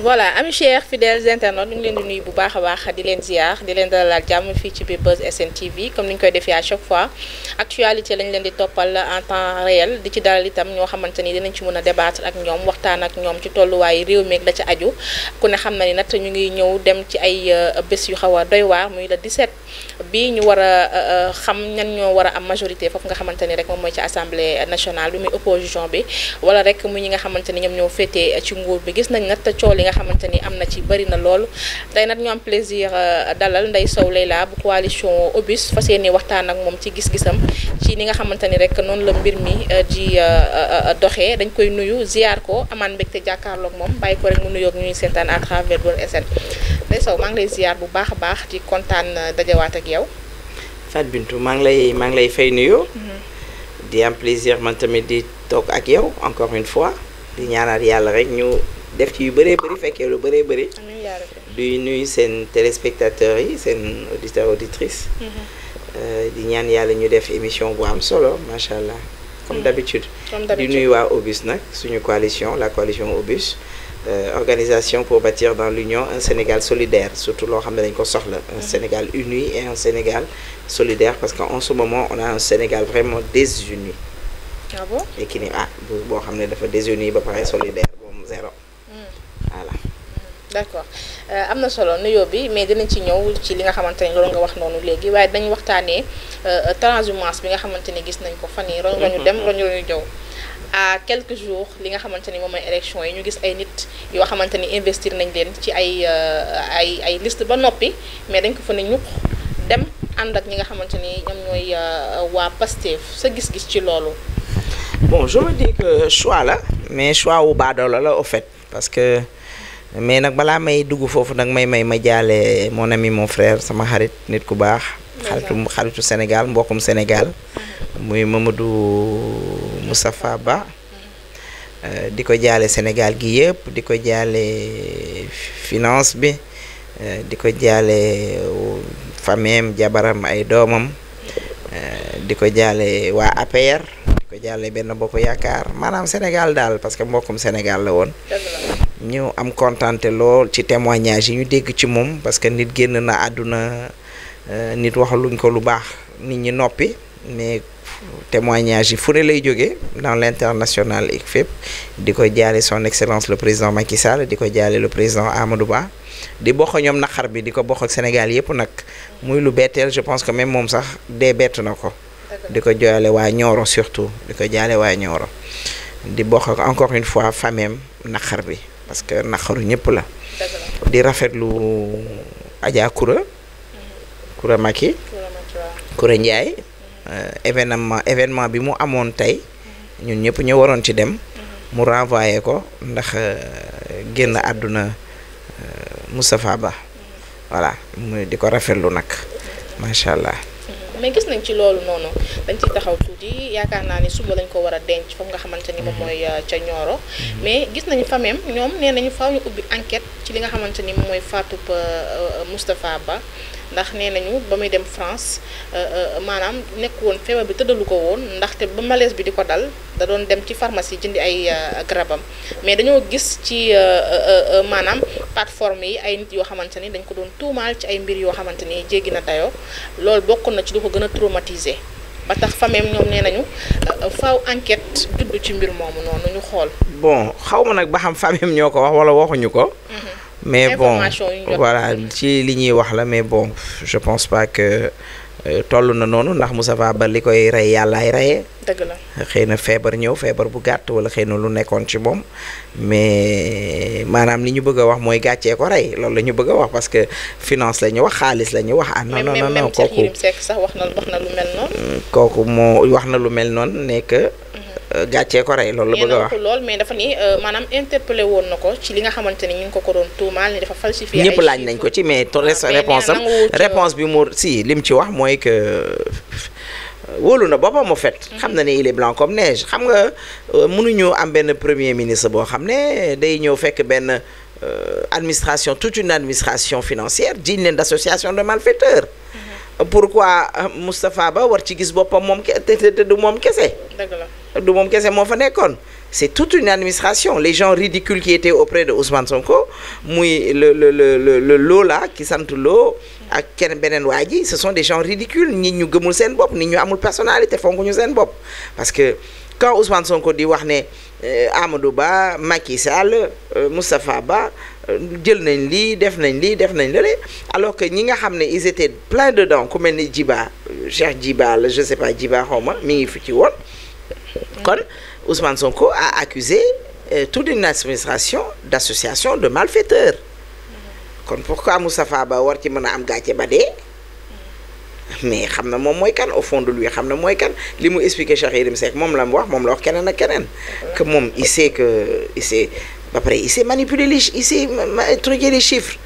voilà amis chers fidèles internautes ñu ngi leen di nuyu bu baax a baax di leen ziar di leen dalal jàmm fii ci biir Buzz SN TV comme ni ñu koy defee à chaque fois actualité lañ leen di toppal en temps réel di ci dalal itam ñoo xamante ni dinañ ci mën a débattre ak ñoom waxtaan ak ñoom ci tolluwaayu réew mi ak la ca aju ku ne xam na ni nag ñu ngi ñëw dem ci ay bés yu xaw a doy waar muy le 17 bi ñu war a xam ñan ñoo war a am majorité foofu nga xamante ni rek moom mooy ci assemblée nationale bi muy opposition bi wala rek muy ñi nga xamante ni ñoom ñoo féetee ci nguur bi gis nañ nag coow li nga xamante ni am na ci bëri na lool tey nag ñu am plaisir dalal Ndeye Sow Leila bu coalition Obus fas yéene waxtaan ak moom ci gis-gisam ci ni nga xamante ni rek noonu la mbir mi di doxee dañ koy nuyu ziar ko amaan mbégte jàkkaarloog moom bàyyi ko rek mu nuyoog ñuy seetaan à travers Buzz SN Ndeye Sow maa ngi lay ziar bu baax a baax di kontaan dajawaat ak yow. Fat Bintou maa ngi lay fay nuyu. di am plaisir man tamit di toog ak yow encore une fois di ñaanal yàlla rek ñu def ci yu bëree bëri fekkee lu bëree bëri. amiin yaa rabbi. di nuyu seen téléspectateurs yi seen auditeurs auditrices. di ñaan yàlla ñu def émission bu am solo macha allah. comme d'habitude di nuyu waa Obus nag suñu coalition la coalition Obus. Organisation pour bâtir dans l'union un Sénégal solidaire surtout loo xam ne dañ ko soxla un Sénégal uni et un Sénégal solidaire parce qu'en ce moment on a un Sénégal vraiment désuni. Ah bon? Équilibre boo xam ne dafa désuni ba pare solidaire moom zéro. Voilà. D'accord am na solo nuyoo bi mais dinañ ci ñëw ci li nga xamante ni loolu nga wax noonu léegi waaye dañ waxtaanee transhumance bi nga xamante ni gis nañ ko fan yii roñ ñu dem roñ ñu ñëw. à quelques jours li nga xamante ni moom mooy élection yi ñu gis ay nit yoo xamante ni investir nañ leen ci ay liste ba noppi mais dañ ko fa ne ñuq dem ànd ak ñi nga xamante ni ñoom ñooy waa Pastef sa gis-gis ci loolu. Bon je me dis que choix la mais choix wu baadoola la au fait parce que mais nag balaa may dugg foofu nag ma jaale mon ami mon frère sama xarit nit ku baax. xaritu Sénégal mbokkum Sénégal. muy Mamadou Moustapha Ba di ko jaale Sénégal gi yëpp di ko jaale finance bi di ko jaale fameem jabaram ay doomam di ko jaale waa APR di ko jaale Benno Bokk Yaakaar maanaam Sénégal daal parce que mbokkum Sénégal la woon ñu am kontante lool ci témoignage yi ñu dégg ci moom parce que nit génn na àdduna nit waxaluñ ko lu baax nit ñi noppi mais témoignage yi fu ne lay jógee dans l'international et fépp di ko jaale son excellence le président Macky Sall di ko jaale le président Amadou Ba di bokk ñoom naqar bi di ko bokk ak Sénégal yëpp nag muy lu betteel je pense que même moom sax dee bett na ko di ko jaale waa Nioro surtout di ko jaale waa Nioro di bokk ak encore une fois fameem naqar bi parce que naqaru ñëpp la di rafetlu Adja Koura Macky Koura Ndiaye événement bi mu amoon tey ñun ñëpp ñu waroon ci dem mu renvoyé ko ndax génn àdduna Moustapha Ba voilà mu di ko rafetlu nag macha allah. mais gis nañ ci loolu noonu dañ ciy taxaw tuuti yaakaar naa ni suba lañ ko war a denc foofu nga xamante ni moom mooy ca Nioro mais gis nañu fa même ñoom nee nañu faaw ñu ubbi enquête ci li nga xamante ni moom mooy faatu Moustapha Ba ndax nee nañu ba muy dem France maanaam nekk woon feebar bi tëddalu ko woon ndaxte ba malaise bi di ko dal da doon dem ci pharmacie jëndi ay garabam mais dañoo gis ci maanaam plateforme yi ay nit yoo xamante ni dañ ko doon tuumaal ci ay mbir yoo xamante ni jéggi na dayoo loolu bokk na ci lu ko gën a traumatisé ba tax fa même ñoom nee nañu faaw enquête juddu ci mbir moomu noonu ñu xool. bon xaw ma nag ba xam famille ñoo ko wax wala waxuñu ko. mais bon voilà ci li ñuy wax la mais bon je pense pas que toll na noonu ndax Moustapha Ba li koy rey yàllaay reyee. dëgg la xëy na feebar ñëw feebar bu gàtt wala xëy na lu nekkoon ci moom mais maanaam li ñu bëgg a wax mooy gàccee ko rey loolu la ñu bëgg a wax parce que finance la ñu wax xaalis la ñu wax. ah non non non non kooku même Seck sax wax na lu mel noonu. kooku moo wax na lu mel noonu ne que gàccee ko rey loolu la bëgg a wax. lool mais dafa ni maanaam interpellé woon na ko ci li nga xamante ni ñu ngi ko doon tuumaal ni dafa falsifié. ñëpp laaj nañ ko ci mais réponse bi mu si lim ci wax mooy que. wóolu na boppam mu fet xam na ne il est blanc comme neige xam nga mënuñu am benn premier ministre boo xam ne day ñëw fekk benn administration toute une administration financière jiñ leen d'association de malfaiteurs. Pourquoi Moustapha Ba war ci gis boppam moom te du moom kese. dëgg la du moom kese moo fa nekkoon c'est toute une administration. Les gens ridicules qui étaient auprès de Ousmane Sonko, le Lo là, qui sant Lo, ak kenn benen waa ji, ce sont des gens ridicules. Nit ñu gëmul seen bopp, nit ñu amul personnalité, fonkuñu seen bopp. Parce que quand Ousmane Sonko di wax ne Amadou Ba, Macky Sall, Moustapha Ba, jël nañ lii def nañ lii def nañ lële, alors que ñi nga xam ne ils étaient plein dedans, ku mel ni Djiba, Cheikh Djiba la, je sais pas Djiba xawma mi ngi fi ci woon. Kon Ousmane Sonko a accusé toute une administration d'association de malfaiteurs. Kon pourquoi Moustapha Ba war ci mën a am gàcce ba dee? Mais xam na moom mooy kan, au fond de lui xam na mooy kan. Li mu expliqué Cheikh Yérim Seck moom la wax keneen ak keneen. Que moom il sait après il sait manipuler il sait truquer les chiffres.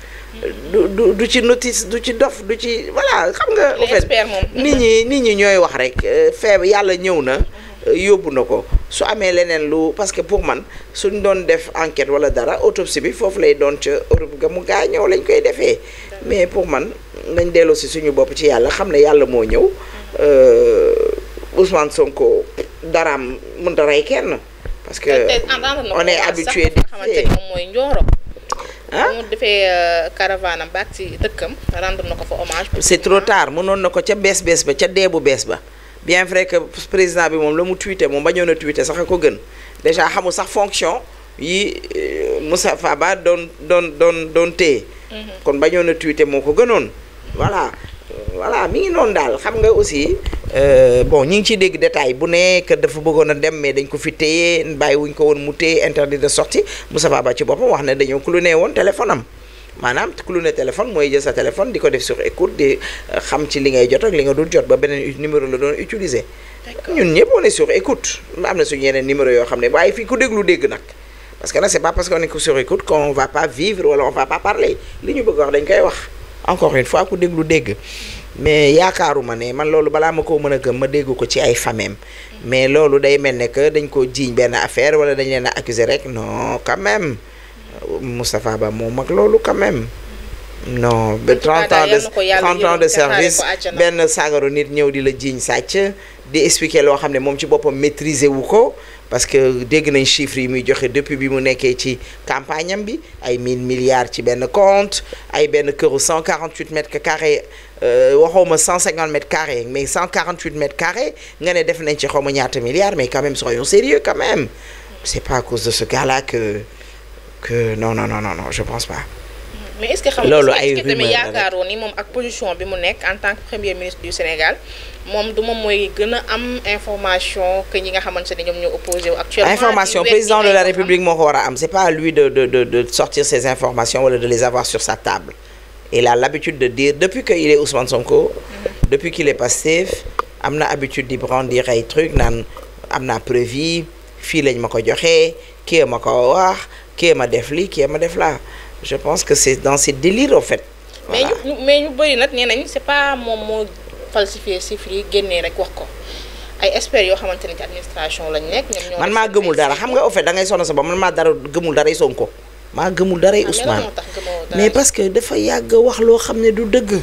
du ci notice du ci dof du ci voilà xam nga. en fait nit ñi ñooy wax rek feeb yàlla ñëw na. Yóbbu na ko su amee leneen lu parce que pour man suñ doon def enquête wala dara autopsie bi foofu lay doon ca Europe ga mu gaañoo lañ koy defee. Mais pour man nañ delloo si suñu bopp ci yàlla xam ne yàlla moo ñëw Ousmane Sonko daraam mënut a rey kenn. Parce que on est habitué di xamante moom mooy Ndioro. mu defee caravane am baak ci dëkkam rendre na ko fa hommage. C'est trop tard mënoon na ko ca bees ba ca dee bu bees ba. Bien vrai que président bi moom la mu tweeté moom bañoon a tweeté sax a ko gën déjà xamul sax fonction yi Moustapha Ba doon téye. Kon bañoon a tweeté moo ko gënoon. Voilà mi ngi noonu daal xam nga aussi bon ñi ngi ciy dégg détail bu ne que dafa bëggoon a dem mais dañ ko fi téye bàyyiwuñ ko woon mu téye interdit de sortie Moustapha Ba ci boppam wax ne dañoo cloné woon téléphone am. Maanaam cloné téléphone mooy jël sa téléphone di ko def sur écoute di xam ci li ngay jot ak li nga dul jot ba beneen numéro la doon utiliser. Ñun ñëpp on est sur écoute am na suñu yeneen numéro yoo xam ne waaye fii ku déglu dégg nag parce que nag c'est pas parce qu'on est sur écoute qu'on va pas vivre wala on va pas parler li ñu bëgg wax dañ koy wax encore une fois ku déglu dégg mais yaakaaruma ne man loolu balaa ma koo mën a gëm ma dégg ko ci ay famem mais loolu day mel ne que dañ koo jiiñ benn affaire wala dañ leen a accuser rek non quand même. Moustapha Ba moom mag loolu quand même non ba 30 ans de service benn saagaru nit ñëw di la jiiñ sàcc di expliquer loo xam ne moom ci boppam maîtriser wu ko parce que dégg nañ chiffres yi muy joxe depuis bi mu nekkee ci campagne am bi ay 1000 milliards ci benn compte ay benn këru 148 mètres carrés waxuma 150 mètres carrés mais 148 mètres carrés nga ne def nañ ci xawma ñaata milliards mais quand même soyons sérieux quand même c'est pas à cause de ce gars-là que non je pense pas. Mais est-ce que xam nga tamit yaakaaroon ni moom ak position bi mu nekk en tant que premier ministre du Sénégal moom du moom mooy gën a am information que ñi nga xamante ne ñoom ñoo opposé wu actuellement. Information président de la République moo ko war a am c'est pas à lui de sortir ces informations wala de les avoir sur sa table. Il a l'habitude de dire depuis qu'il est Ousmane Sonko. Depuis qu'il est Pastef am na habitude di brandir ay trucs naan am naa preuve yi fii lañ ma ko joxee kii ma ko wax. Qui ma def lii kii ma def là je pense que c'est dans ces délires en fait. Voilà. mais ñu bëri nag nee nañ c'est pas moom moo falsifier chiffres yi génnee rek wax ko ay experts yoo xamante ne ci administration lañ nekk. ñoom ñoo man maa gëmul dara xam nga au fait da ngay sonn sa bopp man maa dara gëmul daray Sonko maa gëmul daray Ousmane mais parce que dafa yàgg wax loo xam ne du dëgg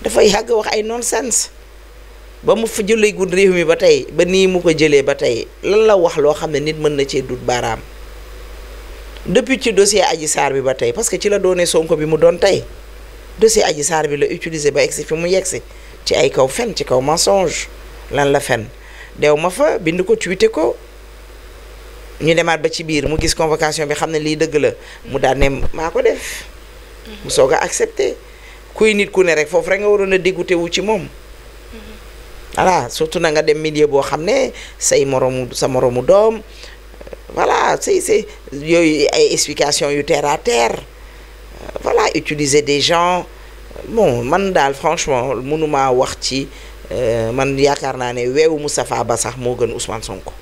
dafa yàgg wax ay nonsense ba mu fa jëlee gudd réew mi ba tey ba nii mu ko jëlee ba tey lan la wax loo xam ne nit mën na cee dut baaraam. Depuis ci dossier Adji Sarr bi ba tey parce que ci la doonee Sonko bi mu doon tey dossier Adji Sarr bi la utiliser ba egsi fi mu yegsi ci ay kaw fen ci kaw mensonge lan la fen dew ma fa bind ko tweeté ko ñu demaat ba ci biir mu gis convocation bi xam ne lii dëgg la mu daan ne maa ko def mu soog a accepté kuy nit ku ne rek foofu rek nga waroon a dégoûté wu ci moom voilà surtout na nga dem milieu boo xam ne sa moromu doom voilà c'est yooyu ay explications yu terre à terre voilà utiliser des gens bon man daal franchement mënuma wax ci man yaakaar naa ne weewu Moustapha Ba sax moo gën Ousmane Sonko.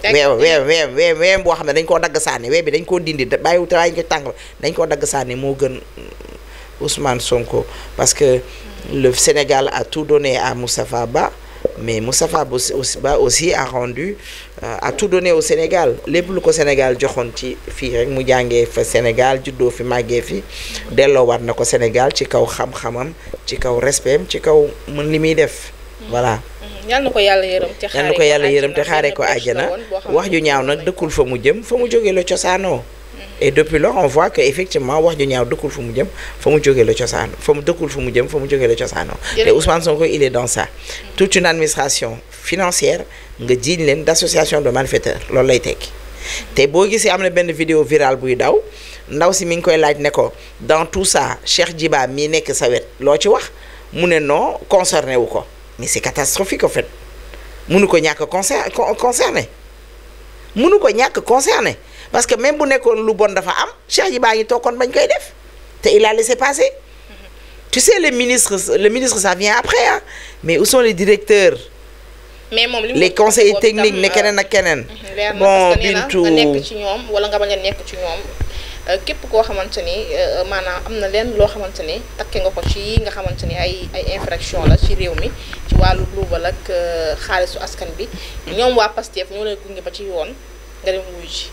weew boo xam ne dañ koo dagg sànni weew bi dañ koo dindi bàyyiwu te waaye ñu ko tàng dañ koo dagg sànni moo gën Ousmane Sonko parce que le Sénégal a tout donné à Moustapha Ba. Mais Moustapha Ba aussi a tout donné au Sénégal lépp lu ko Sénégal joxoon ci fii rek mu jàngee fa Sénégal juddoo fi màggee fi delloowaat na ko Sénégal ci kaw xam-xamam ci kaw respectam ci kaw mën li muy def voilà. yal na ko yàlla yërëm te yal na ko yàlla yërëm te xaaree ko àjjana wax ju ñaaw nag dëkkul fa mu jëm fa mu jógee la cosaanoo. et depuis lors on voit que effectivement wax ju ñaaw dëkkul fa mu jëm fa mu jógee la cosaanoo fa mu dëkkul fa mu jëm fa mu jógee la cosaanoo. te Ousmane Sonko il est dans ça. toute une administration financière nga jiiñ leen d'association de malfaiteurs loolu lay tekki. te boo gisee am na benn vidéo virale buy daw ndaw si mi ngi koy laaj ne ko dans tout ça Cheikh Djiba mii nekk sa wet loo ci wax mu ne non concerné wu ko mais c'est catastrophique en fait mënu ko ñàkk concerné mënu ko ñàkk concerné parce que même bu nekkoon lu bon dafa am Cheikh Djiba ngi toogoon bañ koy def te il a laissé passer. Tu sais le ministre ça vient après hein mais où sont les directeurs. mais moom les conseillers techniques ne keneen ak keneen. bon Bintu nga nekk ci ñoom wala nga bañ a nekk ci ñoom képp koo xamante ni maanaam am na leen loo xamante ni takke nga ko ci yi nga xamante ni ay infraction la ci réew mi ci wàllu luubal ak xaalisu askan bi ñoom waa Pastef ñoo lay gunge ba ci yoon nga dem wuyu ji.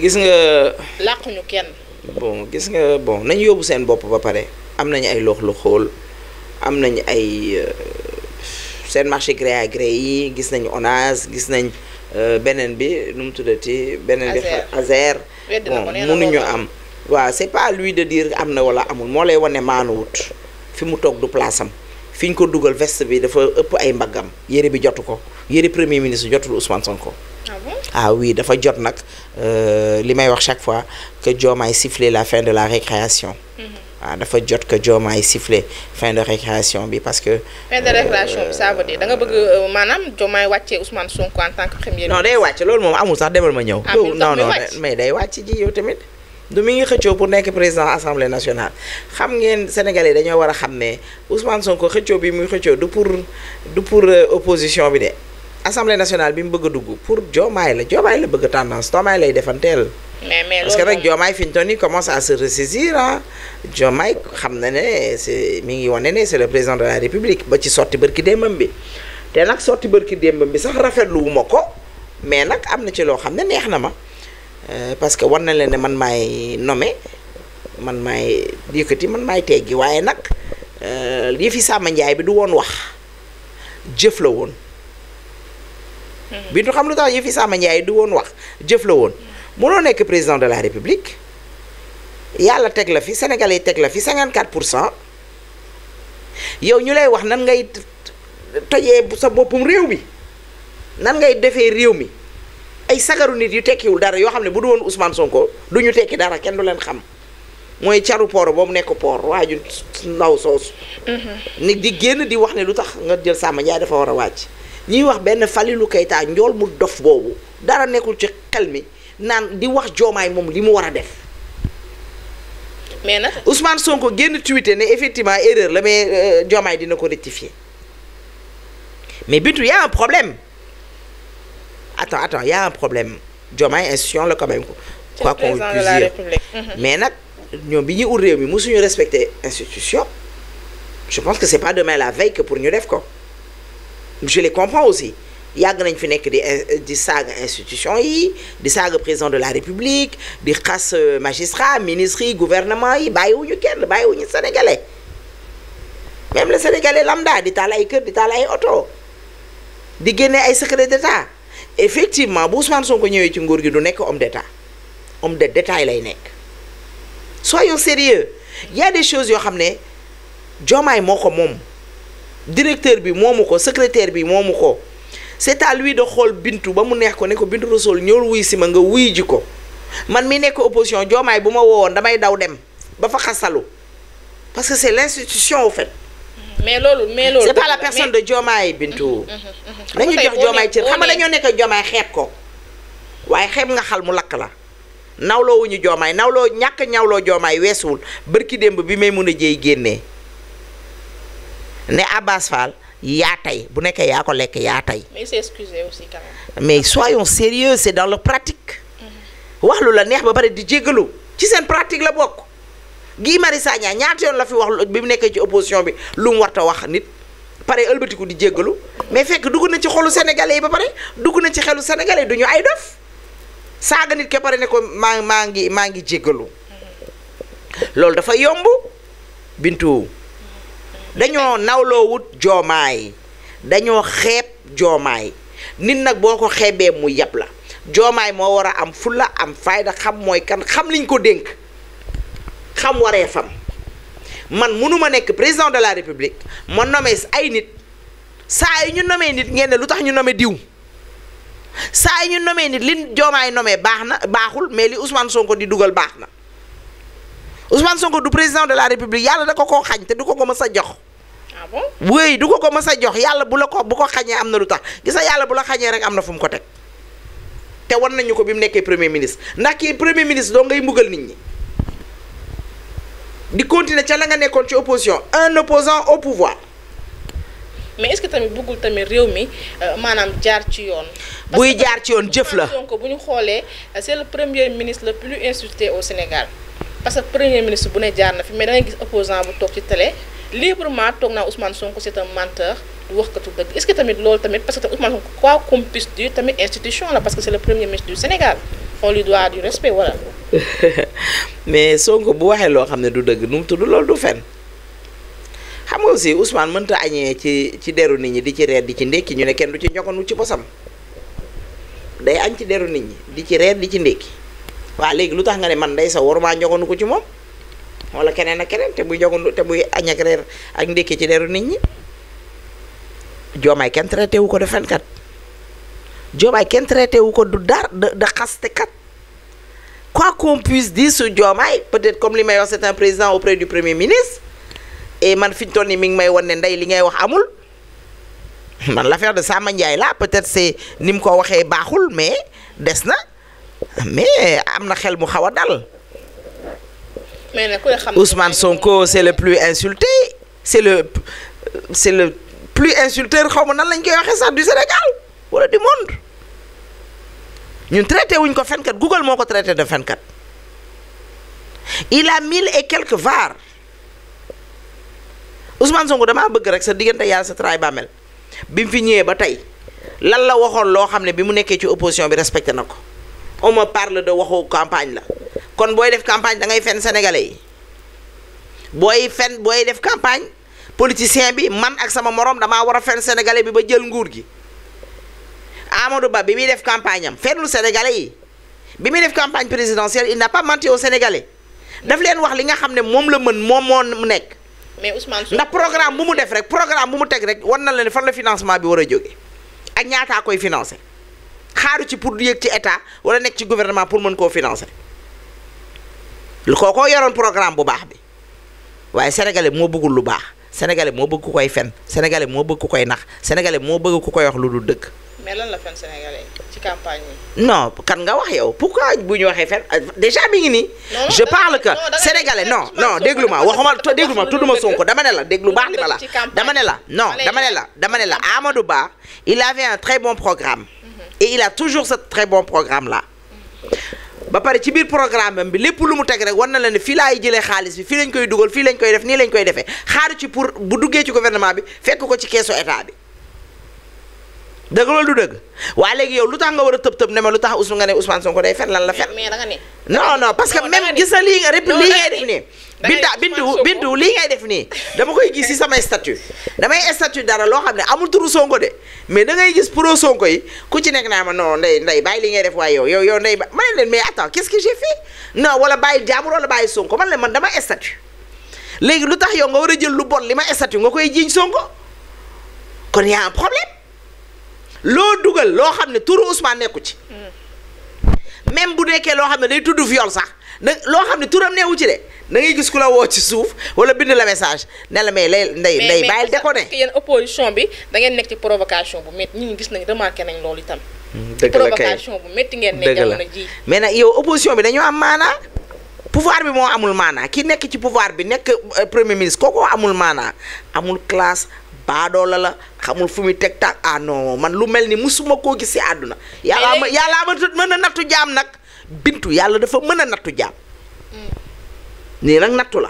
gis nga. làquñu kenn. bon gis nga bon nañu yóbbu seen bopp ba pare am nañu ay lox lu xool am nañu ay. seen marché gré à gré yi gis nañu ONAS gis nañ beneen bi nu mu tuddati beneen bi Azer bon mënuñu am waaw c'est pas lui de dire am na wala amul moo lay wane maanuwut fi mu toog du place am fi ñu ko dugal veste bi dafa ëpp ay mbaggam yére bi jotu ko yére premier ministre jotul Ousmane Sonko. Ah oui dafa jot nag li may wax chaque fois que Diomaye siffler la fin de la récréation. waaw dafa jot que Diomaye siffler fin de récréation bi parce que. fin de récréation bi ça veut dire da nga bëgg maanaam Diomaye wàccee Ousmane Sonko en tant que premier. non day wàcc loolu moom amul sax demal ma ñëw. non mais day wàcc ji yow tamit. du mi ngi xëccoo pour nekk président assemblée nationale xam ngeen sénégalais dañoo war a xam ne Ousmane Sonko xëccoo bi muy xëccoo du pour opposition bi de assemblée nationale bi mu bëgg a dugg pour Diomaye la bëgg tendance Diomaye lay defanteel. mais parce que rek Diomaye fi ñu toll nii commence à se ressaisir ah Diomaye xam na ne c'est mi ngi wane ne c'est le président de la république ba ci sotti bërki démbam bi te nag sotti bërki démbam bi sax rafetlu wu ma ko mais nag am na ci loo xam ne neex na ma parce que war na leen ne man maay nommé man maay yëkkati man maay teggi waaye nag yëfi Samba Ndiaye bi du woon wax jëf la woon. bi ñu xam lu tax yëfi Samba Ndiaye du woon wax jëf la woon. mënoo nekk président de la république yàlla teg la fi sénégalais teg la fi 54% yow ñu lay wax nan ngay tojee sa boppum réew mi nan ngay defee réew mi ay sagaru nit yu tekkiwul dara yoo xam ne bu du woon Ousmane Sonko du ñu tekki dara kenn du leen xam mooy caru port boobu nekk port waa ju ndaw soosu. nit di génn di wax ne lu tax nga jël Samba Ndiaye dafa war a wàcc ñuy wax benn Falilou Keita njool mu dof boobu dara nekkul ci xel mi. naan di wax Diomaye moom li mu war a def. mais nag Ousmane Sonko génn tweeté ne effectivement erreur la mais Diomaye dina ko rectifier mais Bintu y a un problème attends y a un problème Diomaye institution la quand même quoi qu'on puisse dire mais nag ñoom bi ñuy ut réew mi mosuñu respecter institution je pense que c'est pas demain la veille que pour ñu def ko je les comprends aussi. yàgg nañ fi nekk di saaga institution yi di saaga président de la république di xas magistrat ministre yi gouvernement yi bàyyiwuñu kenn bàyyiwuñu sénégalais même le sénégalais lambda di taal ay kër di taal ay oto di génne ay secret d'état effectivement bu Ousmane Sonko ñëwee ci nguur gi du nekk homme d'état homme de détail lay nekk soyons sérieux il y a des choses yoo xam ne Diomaye moo ko moom directeur bi moomu ko secrétaire bi moomu ko c'est à lui de xool Bintu ba mu neex ko ne ko Bintu Rassoul ñëwul wuy si ma nga wuy ji ko man mi nekk opposition Diomaye bu ma woowoon damay daw dem ba fa xasalu parce que c'est l'institution au fait. mais loolu c'est pas la personne de Diomaye Bintu. nañu jox Diomaye cër xam nga dañoo nekk Diomaye xeeb ko waaye xeeb nga xal mu lakk la nawloo wuñu Diomaye nawloo ñàkk ñawloo Diomaye weesuwul bërki démb bi may mun a jéy génnee ne Abbas Fall. yaa tey bu nekkee yaa ko lekk yaa tey. mais il s'est excusé aussi quand même. mais soyons sérieux c'est dans leur pratique. wax lu la neex ba pare di jéggalu ci seen pratique la bokk. Guy Marius Sagna ñaata yoon la fi wax bi mu nekkee ci opposition bi lu mu warta wax nit pare ëlbatiku di jéggalu mais fekk dugg na ci xolu sénégalais yi ba pare dugg na ci xelu sénégalais du ñu ay dof saaga nit ke pare ne ko maa ngi jéggalu loolu dafa yomb Bintu. dañoo nawloo wut Diomaye dañoo xeeb Diomaye nit nag boo ko xeebee mu yab la Diomaye moo war a am fulla am fayda xam mooy kan xam liñ ko dénk xam waree fam man mënuma nekk président de la république ma nommé ay nit saa yi ñu nommé nit ngeen ne lu tax ñu nommé diw saa yi ñu nommé nit li Diomaye nommé baax na baaxul mais li Ousmane Sonko di dugal baax na Ousmane Sonko du président de la république yàlla da ko koo xañ te du ko mës a jox. ah bon oui du ko mës a jox yàlla bu ko xañee am na lu tax gis nga yàlla bu la xañee rek am na fu mu ko teg te wan nañu ko bi mu nekkee premier ministre ndax kii premier ministre doo ngay mbugal nit ñi di continuer ca la nga nekkoon ci opposition un opposant au pouvoir. mais est-ce que tamit bëggul tamit réew mi maanaam jaar ci yoon. buy jaar ci yoon jëf la donc bu ñu xoolee c'est le premier ministre le plus insulté au Sénégal parce que premier ministre bu ne jaar na fi mais da ngay gis opposant bu toog ci télé librement toog naa Ousmane Sonko c'est un menteur du waxkatu dëgg est-ce que tamit loolu tamit parce que Ousmane Sonko quoi qu'on puisse dire tamit institution la parce que c'est le premier ministre du Sénégal on lui doit du respect voilà. mais Sonko bu waxee loo xam ne du dëgg nu mu tudd loolu du fen xam nga aussi Ousmane mënta añee ci deru nit ñi di ci reer di ci ndékki ñu ne kenn du ci ñokkanu ci bosam day añ ci deru nit ñi di ci reer di ci ndékki waaw léegi lu tax nga ne man day sa waruma ñokkanu ko ci moom wala keneen ak keneen te buy ñokkanu te buy añ ak reer ak ndékki ci deru nit ñi Diomaye kenn traité wu ko de fenkat Diomaye kenn traité wu ko du dar de xaste kat quoi qu'on puisse dire sur Diomaye peut-être comme li may wax c'est un président auprès du premier ministre et man fi ñu toll nii mi ngi may wan ne ndey li ngay wax amul man l'affaire de Samba Ndiaye là peut-être c'est ni mu ko waxee baaxul mais des na mais am na xel mu xaw a dal. mais nag ku ne xam Ousmane Sonko c'est le plus insulté c'est le plus insulteur xaw ma nan lañ koy waxee sax du Sénégal wala du monde ñun traité wuñ ko fenkat Google moo ko traité de fenkat il a 1000 et quelques var Ousmane Sonko damaa bëgg rek sa diggante yàlla sa travail bàmmeel bi mu fi ñëwee ba tey lan la waxoon loo xam ne bi mu nekkee ci opposition bi respecté na ko on me parle de waxu campagne la kon booy def campagne da ngay fen sénégalais yi booy def campagne politicien bi man ak sama morom damaa war a fen sénégalais bi ba jël nguur gi Amadou Ba bi muy def campagne am fenlu sénégalais yi bi muy def campagne présidentielle il n'a pas menti aux sénégalais daf leen wax li nga xam ne moom la mën moom moo mu nekk. mais Ousmane Sonko ndax programme bu mu def rek programme bu mu teg rek war na la ne fan la financement bi war a jóge ak ñaataa koy financer xaaru ci pour yëg ci état wala nekk ci gouvernement pour mën koo financer lu kookoo yoroon programme bu baax bi waaye sénégalais moo bëggul lu baax sénégalais moo bëgg ku koy fen sénégalais moo bëgg ku koy nax sénégalais moo bëgg ku koy wax lu dul dëgg. mais lan la fen sénégalais ci campagne yi. non kan nga wax yow pourquoi bu ñu waxee fen déjà mi ngi nii. je parle que sénégalais non déglu ma waxuma tudduma Sonko dama ne la déglu baax li ma la dama ne la non dama ne la Amadou Ba il avait un très bon programme. et il a toujours ce très bon programme là. ba pare ci biir programme am bi lépp lu mu teg rek war na la ne fii laay jëlee xaalis bi fii lañ koy dugal fii lañ koy def nii lañ koy defee xaaru ci pour bu duggee ci gouvernement bi fekk ko ci keesu état bi. dëgg loolu du dëgg waaye léegi yow lu tax nga war a tëb ne ma lu tax nga ne Ousmane Sonko day fen lan la fen. mais da nga ne. non parce que même gis na lii nga rép lii ngay def nii. bindu lii ngay def nii dama koy gis ci samay statut damay statut dara loo xam ne amul turu Sonko de mais da ngay gis pro Sonko yi ku ci nekk naa ma non ndey bàyyi li ngay def waaye yow ndey ba ma ne leen mais attends qu'est-ce que j'ai fait non wala bàyyi jaamur wala bàyyi Sonko man leen man dama statut léegi lu tax yow nga war a jël lu bon li ma statut nga koy jiiñ Sonko kon y a un problème. loo dugal loo xam ne turu Ousmane nekku ci même bu nekkee loo xam ne day tudd viol sax loo xam ne turam neewu ci de da ngay gis ku la woo ci suuf wala bind la message ne la mais ndey bàyyil de ko ne. yéen opposition bi da ngeen nekk ci provocation bu métti ñi gis nañ remarqué nañ loolu itam. dëgg la kay provocation bu métti ngeen ne jamono ji mais nag yow opposition bi dañoo am maanaa pouvoir bi moo amul maanaa ki nekk ci pouvoir bi nekk premier ministre kooku amul maanaa amul classe. baadoola la xamul fu muy teg tànk ah non man lu mel ni musuma koo gis ci àdduna yàllaa ma mën a nattu jaam nag bintu yàlla dafa mën a nattu jaam nii nag nattu la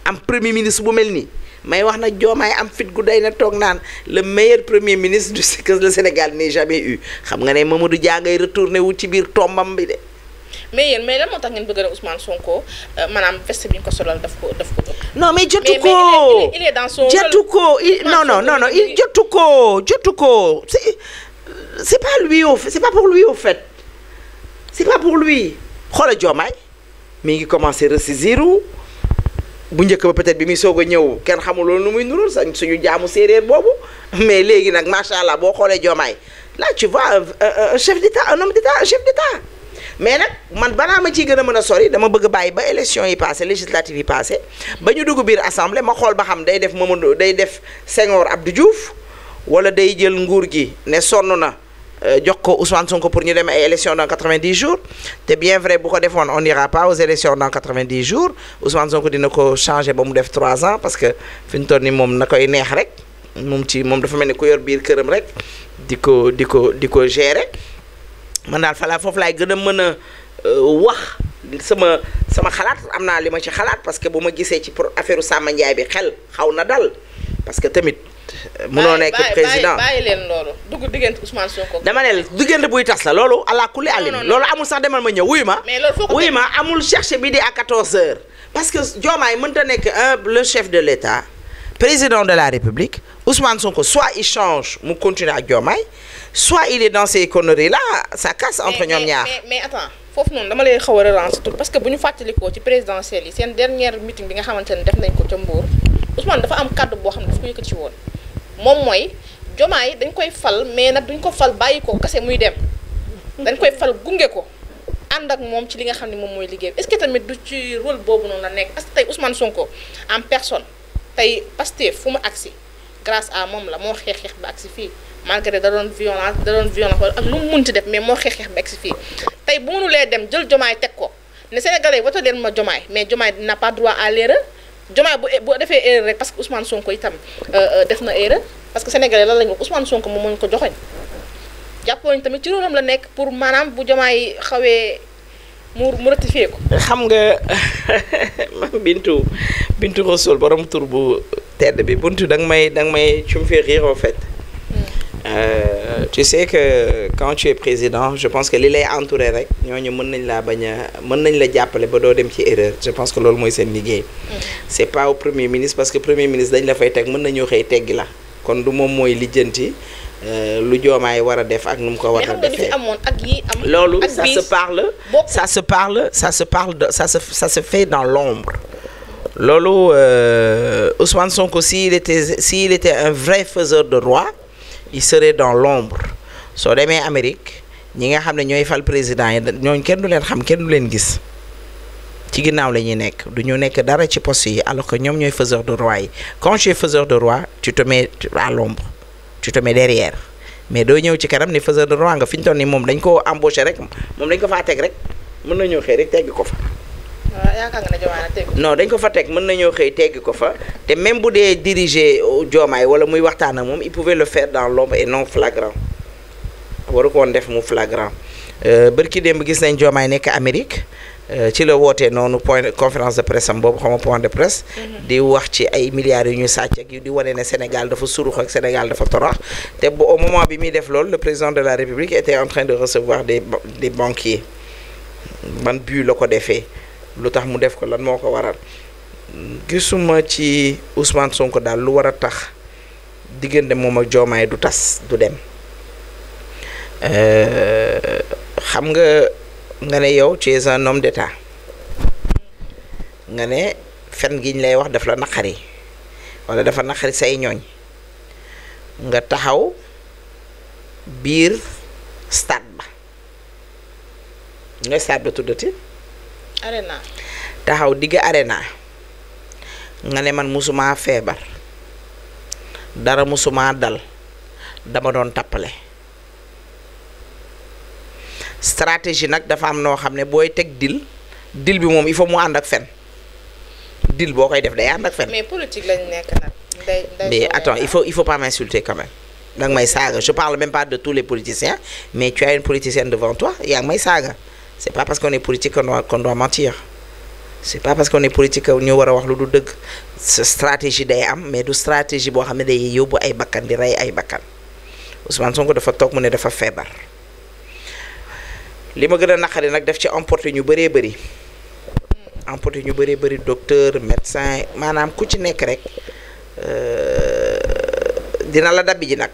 am premier ministre bu mel nii may wax nag Diomaye am fit gu day na toog naan le meilleur premier ministre que le Sénégal n'ait jamais eu xam nga ne Mamadou Dia ngay retourné wu ci biir tombam bi de mais yéen mais lan moo tax ngeen bëgg a Ousmane Sonko maanaam veste bi ñu ko solal daf ko non mais jotu mais ko il est dans son jotu ko non il jotu ko c'est pas lui c'est pas pour lui au fait c'est pas pour lui xoola Diomaye mi ngi commencé ressaisir bu njëkk ba peut-être bi muy soog a ñëw kenn xamul loolu nu muy nurul sax suñu jaamu séeréer boobu mais léegi nag macha allah boo xoolee Diomaye là tu vois un chef d'État un homme d'État un chef d'État mais nag man balaa ma ciy gën a mën a sori dama bëgg a bàyyi ba élection yi passé législative yi passé ba ñu dugg biir assemblée ma xool ba xam day def Mamadou day def Senghor Abdou Diouf wala day jël nguur gi ne sonn na jox ko Ousmane Sonko pour ñu dem ay élections dans 90 jours te bien vrai bu ko defoon on n'ira pas aux élections dans 90 jours Ousmane Sonko dina ko changer ba mu def 3 ans parce que fi ñu toll nii moom na koy neex rek moom dafa mel ni ku yor biir këram rek di ko gérer man daal falaa foofu laay gën a mën a wax sama xalaat am naa li ma ci xalaat parce que bu ma gisee ci affaire Samba Ndiaye bi xel xaw na dal parce que tamit. mënoo nekk président bàyyi leen loolu dugg diggante Ousmane Sonko. dama ne la diggante buy tas la loolu ala kulli alim loolu amul sax demal ma ñëw wuyu ma. mais loolu foo ko wuyu ma amul chercher bi di à 14h. parce que Diomaye mënta nekk le chef de l'État président de la République Ousmane Sonko soit il change mu continuer ak Diomaye soit il est dans ces conneries là ça casse entre ñoom ñaar. mais attends foofu noonu dama lay xaw a relancer tout parce que bu ñu fàttalikoo ci présidentielle yi seen dernière meeting bi nga xamante ne def nañ ko ca Mbour Ousmane dafa am kàddu boo xam ne daf ko yëkkati woon. moom mooy Diomaye dañ koy fal mais nag duñ ko fal bàyyi ko kese muy dem dañ koy fal gunge ko ànd ak moom ci li nga xam ne moom mooy liggéey est-ce que tamit du ci rôle boobu noonu la nekk parce que tey Ousmane Sonko en personne tey Pastef fu mu agsi grâce à moom la moo xeex ba agsi fii malgré da doon violence ak lu mu munti def mais moo xeex ba agsi fii tey bu mënulee dem jël Diomaye teg ko ne Sénégalais yi woto leen ma Diomaye mais Diomaye n'a pas droit à l'erreur Diomaye bu defee erreur rek parce que Ousmane Sonko itam def na erreur parce que Sénégalais lan lañu wax Ousmane Sonko moom moo ñu ko joxoñ jàppoo ñu tamit ci rôlam la nekk pour maanaam bu Diomaye xawee mu rectifier ko. xam nga Bintu Rasoul borom tur bu tedd bi buntu da nga may tu me fais rire en fait. Tu sais que quand tu es président je pense que li lay entouré rek ñooñu mën nañ la jàppale ba doo dem ci erreur je pense que loolu mooy seen liggéey. c'est pas au premier ministre parce que premier ministre dañ la fay teg mën nañoo xëy teggi la kon du moom mooy lijjanti lu Diomaye war a def ak nu mu ko war a defee loolu ça se fait dans l'ombre loolu Ousmane Sonko s'il était un vrai faiseur de roi il serait dans l'ombre soo demee Amérique ñi nga xam ne ñooy fal président yi ñooñu kenn du leen xam kenn du leen gis ci ginnaaw la ñuy nekk du ñu nekk dara ci poste yi alors que ñoom ñooy faiseur de roi yi quand tu es faiseur de roi tu te mets à l'ombre tu te mets derrière mais doo ñëw ci kanam ni faiseur de roi nga fi ñu toll nii moom dañ ko embauché rek moom dañ ko faa teg rek mën nañoo xëy rek teggi ko fa. waaw yaakaar nga ne Diomaye teg non dañ ko fa teg mën nañoo xëy teggi ko fa te même bu dee diriger Diomaye wala muy waxtaan ak moom il pouvait le faire dans l'ombre et non flagrant waru ko woon def mu flagrant bërki démb gis nañ Diomaye nekk Amérique ci la wootee noonu conférence de presse am boobu xama point de presse di wax ci ay milliards yu ñu sàcc ak yu di wane ne Sénégal dafa surux ak Sénégal dafa torox te au moment bi muy def loolu le président de la République était en train de recevoir des banquiers ban but la ko defee lu tax mu def ko lan moo ko waral gisuma ci Ousmane Sonko daal lu war a tax diggante moom ak Diomaye du tas du dem xam nga ne yow tu es un homme d'état nga ne fen gi ñu lay wax daf la naqari wala dafa naqari say ñooñ nga taxaw biir stade ba nga stade ba tuddati arena taxaw digg arena nga ne man musuma feebar dara musuma dal dama doon tappale stratégie nag dafa am noo xam ne booy teg dil bi moom il faut mu ànd ak fen dil boo koy def day ànd ak fen. mais politique lañ nekk nag. mais attends il faut pas m'insulter quand même. danga may saaga je parle même pas de tous les politiciens mais tu as une politicienne devant toi yaa ngi may saaga c'est pas parce qu'on est politique qu'on doit mentir c'est pas parce qu'on est politique ñu war a wax lu du dëgg sa stratégie day am mais du stratégie boo xam ne day yóbbu ay bakkan di rey ay bakkan Ousmane Sonko dafa toog mu ne dafa feebar. li ma gën a naqari nag def ci emporté ñu bëree bëri emporté ñu bëree bëri docteur médecin maanaam ku ci nekk rek dina la dabbi ji nag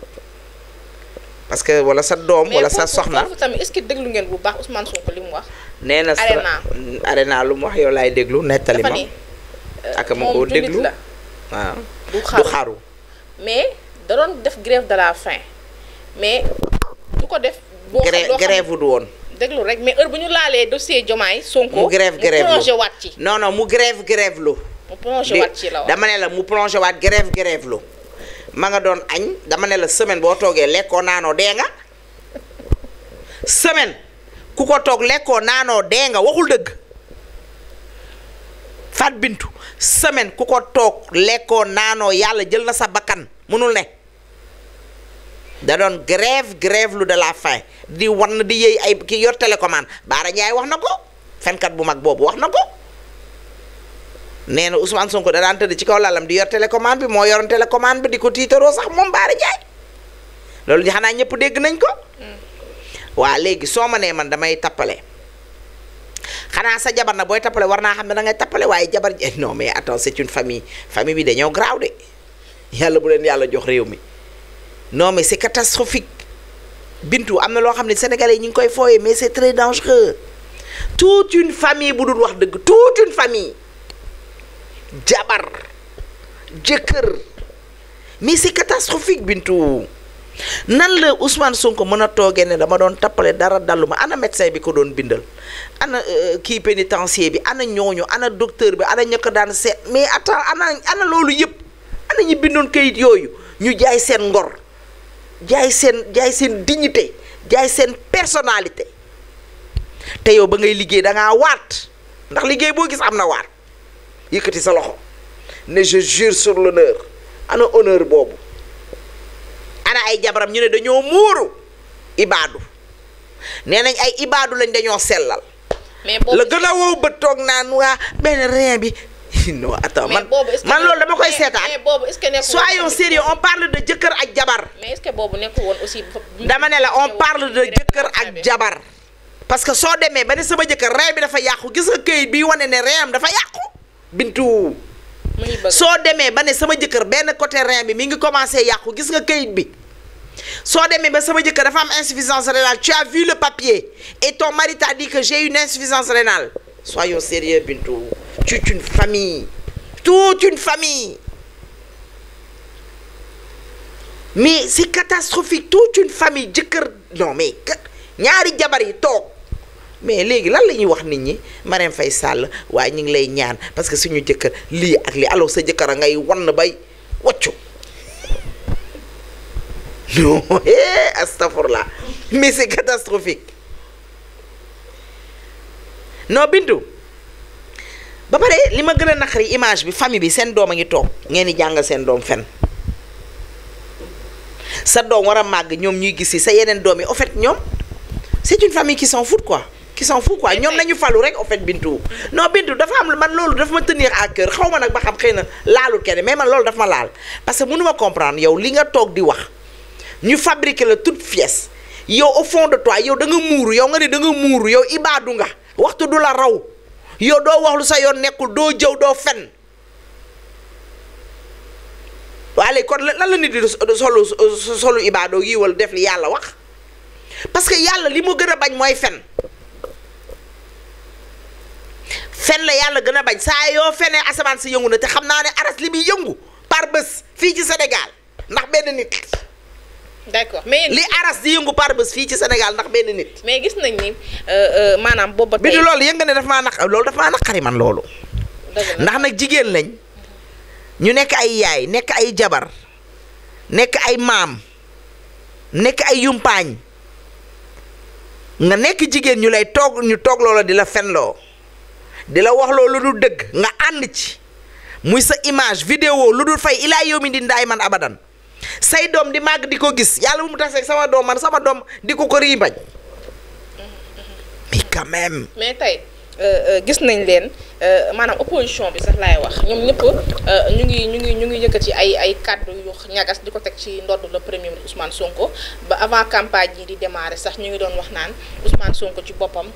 parce que wala sa doom wala sa soxna mais foofu tamit est-ce que déglu ngeen bu baax Ousmane Sonko li mu wax. nee na Arena lu mu wax yow laay déglu nettali ma ak ma koo déglu waaw du xaru mais da doon def grève de la faim mais du ko def. boo grève du woon. déglu rek mais heure bu ñu laalee dossier Diomaye Sonko. mu grève lu mu plongé waat ci. non mu grève lu. mu plongé waat ci la wax dama ne la mu plongé waat grève lu. ma nga doon añ dama ne la semaine boo toogee lekkoo naanoo dee nga semaine ku ko toog lekkoo naanoo dee nga waxul dëgg Fat Bintou semaine ku ko toog lekkoo naanoo yàlla jël na sa bakkan mënul ne da doon grève lu de la faim di wan di yëy ay ki yor télécommande Baara Ndiaye wax na ko fenkat bu mag boobu wax na ko nee na Ousmane Sonko da daan tëdd ci kaw lalam di yor télécommande bi moo yoroon télécommande bi di ko tiitaroo sax moom Baara Ndiaye loolu xanaa ñëpp dégg nañ ko. waa léegi soo ma nee man damay tappale xanaa sa jabar na booy tappale war naa xam ne da ngay tappale waaye jabar non mais attends c'est une famille bi dañoo graaw de yàlla bu leen yàlla jox réew mi non mais c'est catastrophique Bintu am na loo xam ne sénégalais yi ñu ngi koy fooyee mais c'est très dangereux toute une famille bu dul wax dëgg toute une famille. jabar jëkkër mais c'est catastrophique Bintu nan la Ousmane Sonko mën a toogee ne dama doon tappale dara dallu ma ana médecin bi ko doon bindal ana kii pénitencier bi ana ñooñu ana docteur bi ana ña ko daan seet mais attends ana loolu yëpp ana ñi bindoon kayit yooyu ñu jaay seen ngor jaay seen dignité jaay seen personnalité te yow ba ngay liggéey da ngaa waat ndax liggéey boo gis am na waat yëkkati sa loxo ne je jure sur l'honneur ana honneur boobu ana ay jabaram ñu ne dañoo muuru ibaadu nee nañ ay ibaadu lañ dañoo sellal. mais boobu la gën a wow ba toog naan waa benn rein bi non attends man loolu dama koy seetaan. mais boobu est-ce que nekkul soyons sérieux on parle de jëkkër ak jabar. mais est-ce que boobu nekkul woon aussi. dama ne la on parle de jëkkër ak jabar parce que soo demee ba ne sama jëkkër rein bi dafa yàqu gis nga këyit bi wane ne rein am dafa yàqu. Bintu soo demee ba ne sama jëkkër benn côté rein bi mi ngi commencé yàqu gis nga kayit bi soo demee ba sama jëkkër dafa am insuffisance rénale tu as vu le papier et ton mari t'a dit que j'ai une insuffisance rénale soyons sérieux Bintu toute une famille mais c'est catastrophique toute une famille jëkkër non mais ñaari jabar yi toog mais léegi lan la ñuy wax nit ñi Marème Faye Sall waaye ñu ngi lay ñaan parce que suñu jëkkër lii ak lii alors sa jëkkër a ngay wan bay waccu non astafurlah mais c'est catastrophique non Bintu ba pare li ma gën a naqari image bi famille bi seen doom a ngi toog ngeen di jàngal seen doom fen sa doom war a màgg ñoom ñuy gis si sa yeneen doom yi au fait ñoom c'est une famille qui s'en fout quoi ñoom nañu falu rek au fait Bintu non Bintu dafa am man loolu dafa ma tenir à cœur xaw ma nag ba xam xëy na laalul kenn mais man loolu dafa ma laal parce que mënu ma comprendre yow li nga toog di wax ñu fabriquer la toute pièce yow au fond de toi yow da nga muuru yow nga ne da nga muuru yow ibaadu nga waxtu du la raw yow doo wax lu sa yoon nekkul doo jëw doo fen waaye kon lan la nit di solu ibaadoo yi wala def li yàlla wax parce que yàlla li mu gën a bañ mooy fen la yàlla gën a bañ saa yoo fenee asamaan si yëngu na te xam naa ne aras li muy yëngu par bés fii ci Sénégal ndax benn nit. d'accord mais li aras di yëngu par bés fii ci Sénégal ndax benn nit. mais gis nañ ni maanaam booba tey bi loolu yënga ne loolu dafa maa naqari man loolu. ndax nag jigéen lañ ñu nekk ay yaay nekk ay jabar nekk ay maam nekk ay yumpaañ nga nekk jigéen ñu lay toog loola di la fenloo di la wax loolu lu dëgg nga ànd ci muy sa image vidéo lu dul fay ilaa yow mi di ndaay man abadan say doom di màgg di ko gis yàlla bu mu tax ak sama doom di ko riibañ mais quand même. mais tey gis nañ leen maanaam opposition bi sax laay wax ñoom ñëpp ñu ngi yëkkati ay kàddu yu ñagas di ko teg ci ndodd le premier ministre Ousmane Sonko ba avant campagne yi di démarrer sax ñu ngi doon wax naan Ousmane Sonko ci boppam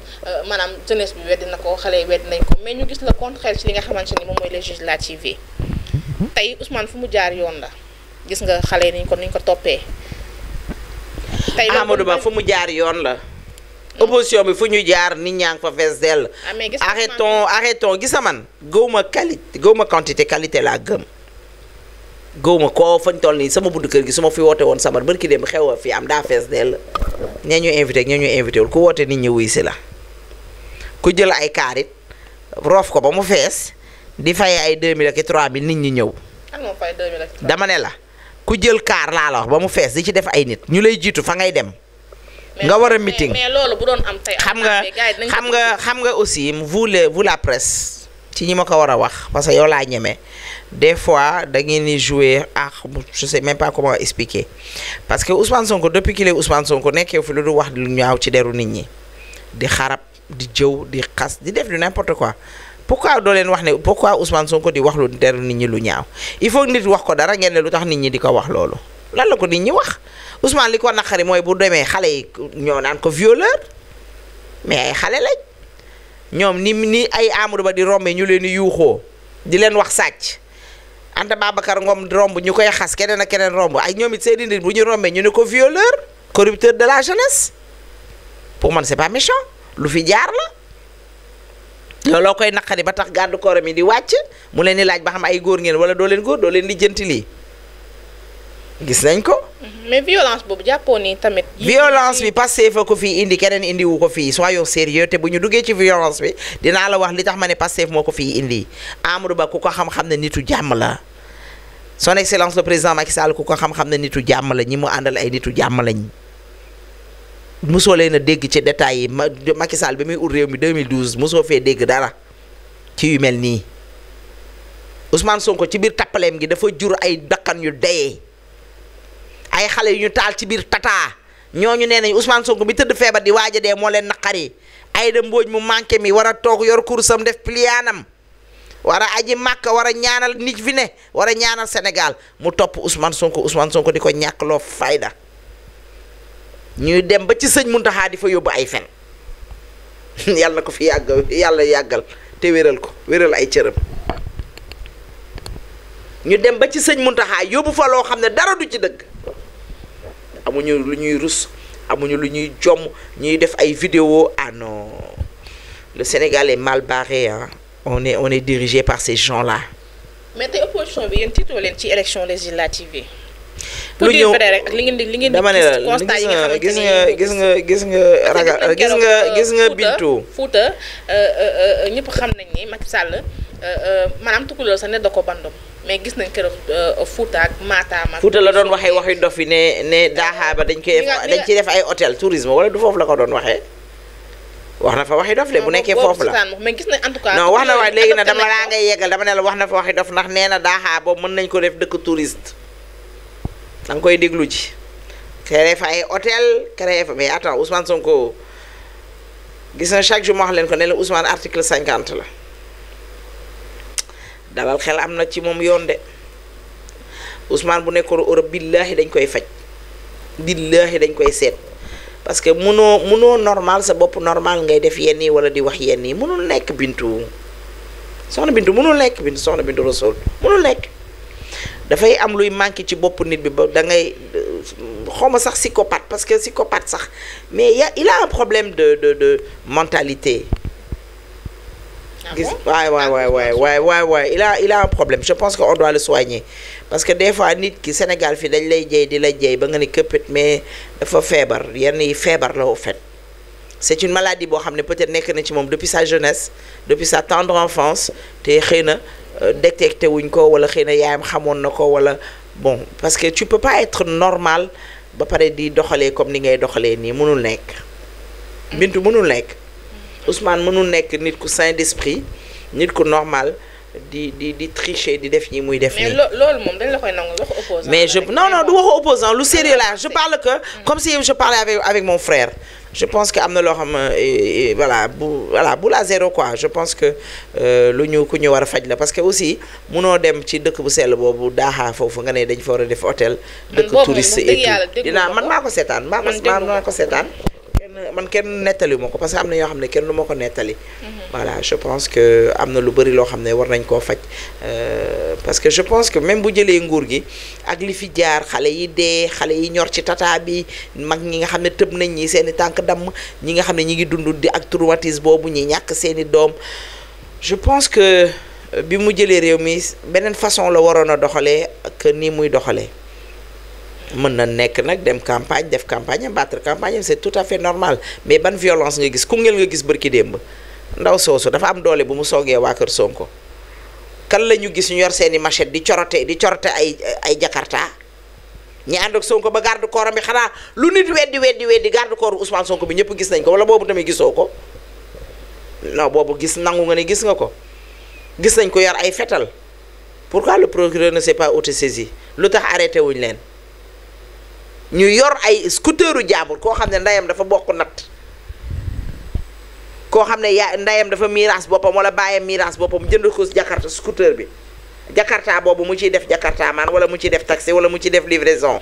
maanaam jeunesse bi weddi na ko xale yi weddi nañ ko mais ñu gis le contraire ci li nga xamante ni moom mooy législative yi tey Ousmane fu mu jaar yoon la gis nga xale yi niñ ko toppee. tey Amadou Ba fu mu jaar yoon la. opposition bi fu ñu jaar nit ñaa ngi fa fees dell. arrêtons gis nga man gëwma qualité gëwma quantité qualité laa gëm. gëwma koo fañ toll nii sama buntu kër gi su ma fi woote woon sabar barki dem xew a fi am daa fees dell. ñee ñu invité ñee ñu invité wul ku woote nit ñi wuy si la. ku jël ay kaarit roof ko ba mu fees di fay ay 2000 ak 3000 nit ñi ñëw. kan moo fay 2000 ak 3000 dama ne la ku jël kaar laa la wax ba mu fees di ci def ay nit ñu lay jiitu fa ngay dem. nga war a meeting mais loolu bu doon am tey xam nga aussi vous la presse ci ñi ma ko war a wax parce que yow laa ñeme des fois da ngeen di jouer je sais même pas comment expliquer parce que Ousmane Sonko depuis qu'il est Ousmane Sonko nekkee fi lu du wax lu ñaaw ci deru nit ñi di xarab di jëw di xas di def du n'importe quoi pourquoi doo leen wax ne pourquoi Ousmane Sonko di wax lu deru nit ñi lu ñaaw il faut nit wax ko dara ngeen ne lu tax nit ñi di ko wax loolu lan la ko nit ñi wax Ousmane li ko naqari mooy bu demee xale yi ñoo naan ko violeur mais ay xale lañ ñoom ni ay Amadou Ba di rombee ñu leen di yuuxoo di leen wax sàcc Anta Babacar Ngom romb ñu koy xas keneen ak keneen romb ay ñoom it seen nit bu ñu rombee ñu ne ko violeur corrupteur de la jeunesse pour man c'est pas méchant lu fi jaar la looloo koy naqari ba tax garde corps mi di wàcc mu leen di laaj ba xam ay góor ngeen wala doo leen góor doo leen lijjanti lii gis nañ ko. mais violence boobu jàppoo ni tamit. violence bi Pastef fa ko fii indi keneen indi wu ko fii soyons sérieux te bu ñu duggee ci violence bi dinaa la wax li tax ma ne Pastef moo ko fii indi Amadou Ba ku ko xam-xam ne nitu jàmm la son excellence le président Macky Sall ku ko xam-xam ne nitu jàmm la ñi mu àndal ay nitu jàmm lañ mosoo leen a dégg ci détails yi Macky Sall bi muy ut réew mi 2012 mosoo fee dégg dara ci yu mel nii Ousmane Sonko ci biir tappaleem gi dafa jur ay bakkan yu dayee. ay xale yu ñu taal ci biir tata ñooñu nee nañ Ousmane Sonko bi tëdd feebar di waaj a dee moo leen naqari Aïda Mbodj mu manqué mi war a toog yor kursam def pliyaanam war a aji màkk war a ñaanal nit fi ne war a ñaanal Sénégal mu topp Ousmane Sonko di ko ñàkkloo fayda ñuy dem ba ci sëñ Muntaxa di fa yóbbu ay fen yàlla na ko fi yàlla yàggal te wéral ko wéral ay cëram ñu dem ba ci sëñ Muntaxa yóbbu fa loo xam ne dara du ci dëgg amuñu lu ñuy rus amuñu lu ñuy jomm ñuy def ay vidéo ah non le Sénégal est mal barré hein on est dirigé par ces gens-là. mais tey opposition bi yéen tiitoo leen ci élection législative yi. lu ñëw rek ak li ngeen di dama ne la gis nga ragal gis nga Bintu. Fouta ñëpp xam nañ ni Macky Sall maanaam tukulóor sax ne da ko bandom mais gis nañ keroog Fouta ak Matam ak Fouta la doon waxee waxi dof yi ne daaxaa ba dañ ci def ay hôtel tourisme wala du foofu la ko doon waxee wax na fa waxi dof de bu nekkee foofu la mais gis nañ en tout cas non wax na wax léegi nag dama laa ngay yeggal dama ne la wax na fa waxi dof ndax nee na daaxaa boobu mën nañ ko def dëkk touriste da nga koy déglu ji créé fa ay hôtel créé fa mais attends Ousmane Sonko gis na chaque jour ma wax leen ko ne la Ousmane article 50 la dalal xel am na ci moom yoon de Ousmane bu nekkoon Europe billaahi dañ koy faj billaahi dañ koy seet parce que munoo normal sa bopp normal ngay def yenn yi wala di wax yenn yi munul nekk Bintu soxna Bintu munul nekk Bintu soxna Bintu Rasoul munul nekk dafay am luy manqué ci bopp nit bi ba da ngay xawma sax psychopathe parce que psychopathe sax mais il a un problème de mentalité. gis waay il a un problème je pense que on doit le soigner parce que des fois nit ki Sénégal fi dañ lay jey di la jey ba nga ni këppit mais dafa feebar yenn yi feebar la au fait c'est une maladie boo xam ne peut-être nekk na ci moom depuis sa jeunesse depuis sa tendre enfance te xëy na détecté wuñ ko wala xëy na yaayam xamoon na ko wala bon parce que tu peux pas être normal ba pare di doxalee comme ni ngay doxalee nii mënul nekk Bintu mënul nekk Ousmane mënul nekk nit ku sain d'esprit nit ku normal di tricher di def ñi muy def mais nii. loolu moom dañ la koy nangu waxu opposant. mais je non du waxu opposant lu sérieux là je parle que comme si je parlais avec mon frère. je pense que am na loo xam bu la zéro quoi je pense que ku ñu war a faj la parce que aussi munoo dem ci dëkk bu sell boobu daaxaa foofu nga ne dañ fa war a def hôtel. dëkk touriste et tout dinaa man maa ko seetaan maa ko seetaan. man kenn nettali ma ko parce que am na yoo xam ne kenn du ma ko nettali. voilà je pense que am na lu bëri loo xam ne war nañ koo faj parce que je pense que même bu jëlee nguur gi ak li fi jaar xale yi dee xale yi ñor ci tata bi mag ñi nga xam ne tëb nañ ñi seen i tànk damm ñi nga xam ne ñi ngi dund di ak traumatisme boobu ñi ñàkk seen i doom je pense que bi mu jëlee réew mi beneen façon la waroon a doxalee que nii muy doxalee. mën na nekk nag dem campagne def campagne battre campagne c'est tout à fait normal mais ban violence nga gis Koungheul nga gis bërki démb ndaw soosu dafa am doole bu mu soogee waa kër Sonko kan la ñu gis ñu yor seeni machette di corote ay jakarta ñi ànd ak Sonko ba garde corps bi xanaa lu nit weddi garde corps Ousmane Sonko bi ñëpp gis nañ ko wala boobu tamit gisoo ko non boobu gis nangu nga ne gis nga ko gis nañ ko yor ay fetal pourquoi le procureur ne s'est pas autosaisi lu tax arrêté wuñ leen ñu yor ay scooteru jaambur koo xam ne ndeyam dafa bokk natt koo xam ne ndeyam dafa miiras boppam wala bàyyam miiras boppam jënd ko jakarta scooter bi jakarta boobu mu ciy def jakarta man wala mu ciy def taxi wala mu ciy def livraison.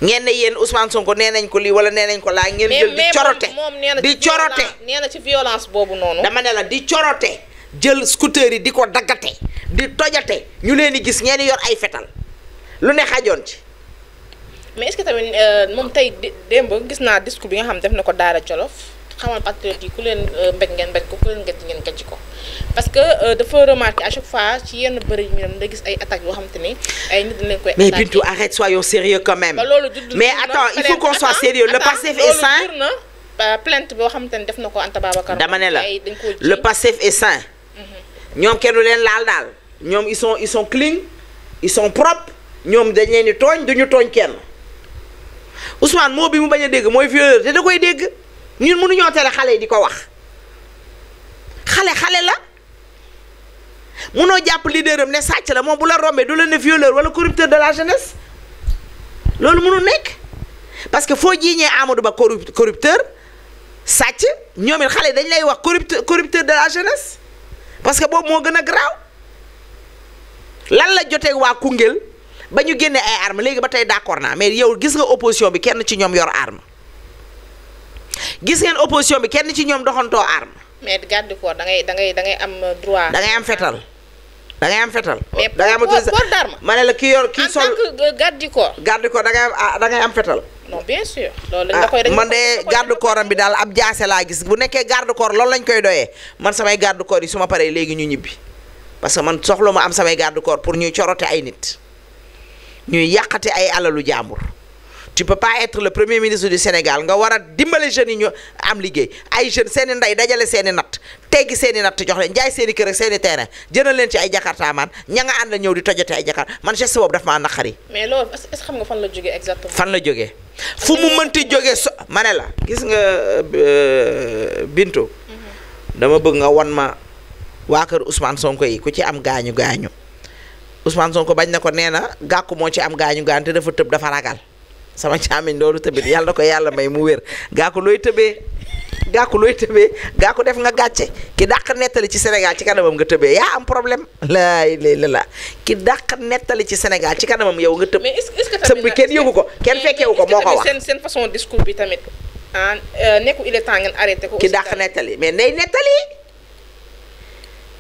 ngeen ne yéen Ousmane Sonko nee nañ ko lii wala nee nañ ko laa ngeen jël di corote di corote nee na ci violence boobu noonu. dama ne la di corote jël scooter yi di ko daggate di tojate ñu leen di gis ngeen yor ay fetal lu ne xajoon ci. mais est-ce que tamit moom tey démb gis naa discours bi nga xam def na ko Daara Jolof xamal patriote yi ku leen mbéj ngeen mbéj ko ku leen gëj ngeen gëj ko parce que dafa remarqué à chaque fois ci yenn bëri yi ñu da gis ay attaques yoo xamante ni ay nit dañ leen koy. mais Bintou arrête soyons sérieux quand même. mais attends il faut qu'on soit sérieux le Pastef est sain. loolu jur na plainte boo xamante ni def na ko Anta Babacar. dama ne la le Pastef est sain. ñoom kenn du leen laal daal ñoom ils sont clean ils sont propres ñoom dañ leen di tooñ duñu tooñ kenn. Ousmane moo bi mu bañ a dégg mooy violeur te da koy dégg ñun mënuñoo tere xale yi di ko wax xale la mënoo jàpp leader am ne sàcc la moom bu la rombee du la ne violeur wala corrupteur de la jeunesse loolu mënul nekk parce que foo jiiñee Amadou Ba corrupteur sàcc ñoom it xale dañ lay wax corrupteur de la jeunesse parce que boobu moo gën a garaaw lan la jotee waa Koungheul ba ñu génnee ay armes léegi ba tey d'accord naa mais yow gis nga opposition bi kenn ci ñoom yor arme gis ngeen opposition bi kenn ci ñoom doxantoo arme. mais garde corps da ngay am droit. da ngay am fetal da ngay am fetal. mais da ngay am port d'arme. ma ne la ki yor ki sol en tant que garde corps. garde corps da ngay am fetal. non bien sûr. loolu dañ la koy man de garde corps am bi daal ab jaase laa gis bu nekkee garde corps loolu lañ koy doyee man samay garde corps yi su ma paree léegi ñu ñibbi parce que man soxla ma am samay garde corps pour ñuy corote ay nit. ñuy yàqate ay alalu jàmbur tu peux pas être le premier ministre du Sénégal nga war a dimbale jeunes yi ñu am liggéey ay jeunes seen i ndey dajale seen i natt teggi seen i natt jox leen jaay seen i kër ak seen i terrain jëndal leen ci ay jakarta man ña nga ànd ñëw di tojate ay jakarta man geste boobu daf maa naqari. mais loolu est-ce que xam nga fan la jógee exactement. fan la jógee fu mu mënti jógee ma ne la gis nga Bintu. dama bëgg nga wan ma waa kër Ousmane Sonko yi ku ci am gaañu Ousmane Sonko bañ na ko nee na gàkku moo ci am gaañu te dafa tëb dafa ragal sama caamiñ loolu tamit yàlla na ko yàlla may mu wér gàkku looy tëbee gàkku def nga gàcce ki dàq nettali ci Sénégal ci kanamam nga tëbee yaa am problème la ki dàq nettali ci Sénégal ci kanamam yow nga tëb. mais est-ce que tamit kenn yëgu ko kenn fekkewu ko moo ko wax. seen façon discours bi tamit nekku il est temps ngeen arrêté ko. ki dàq nettali mais ndey nettali.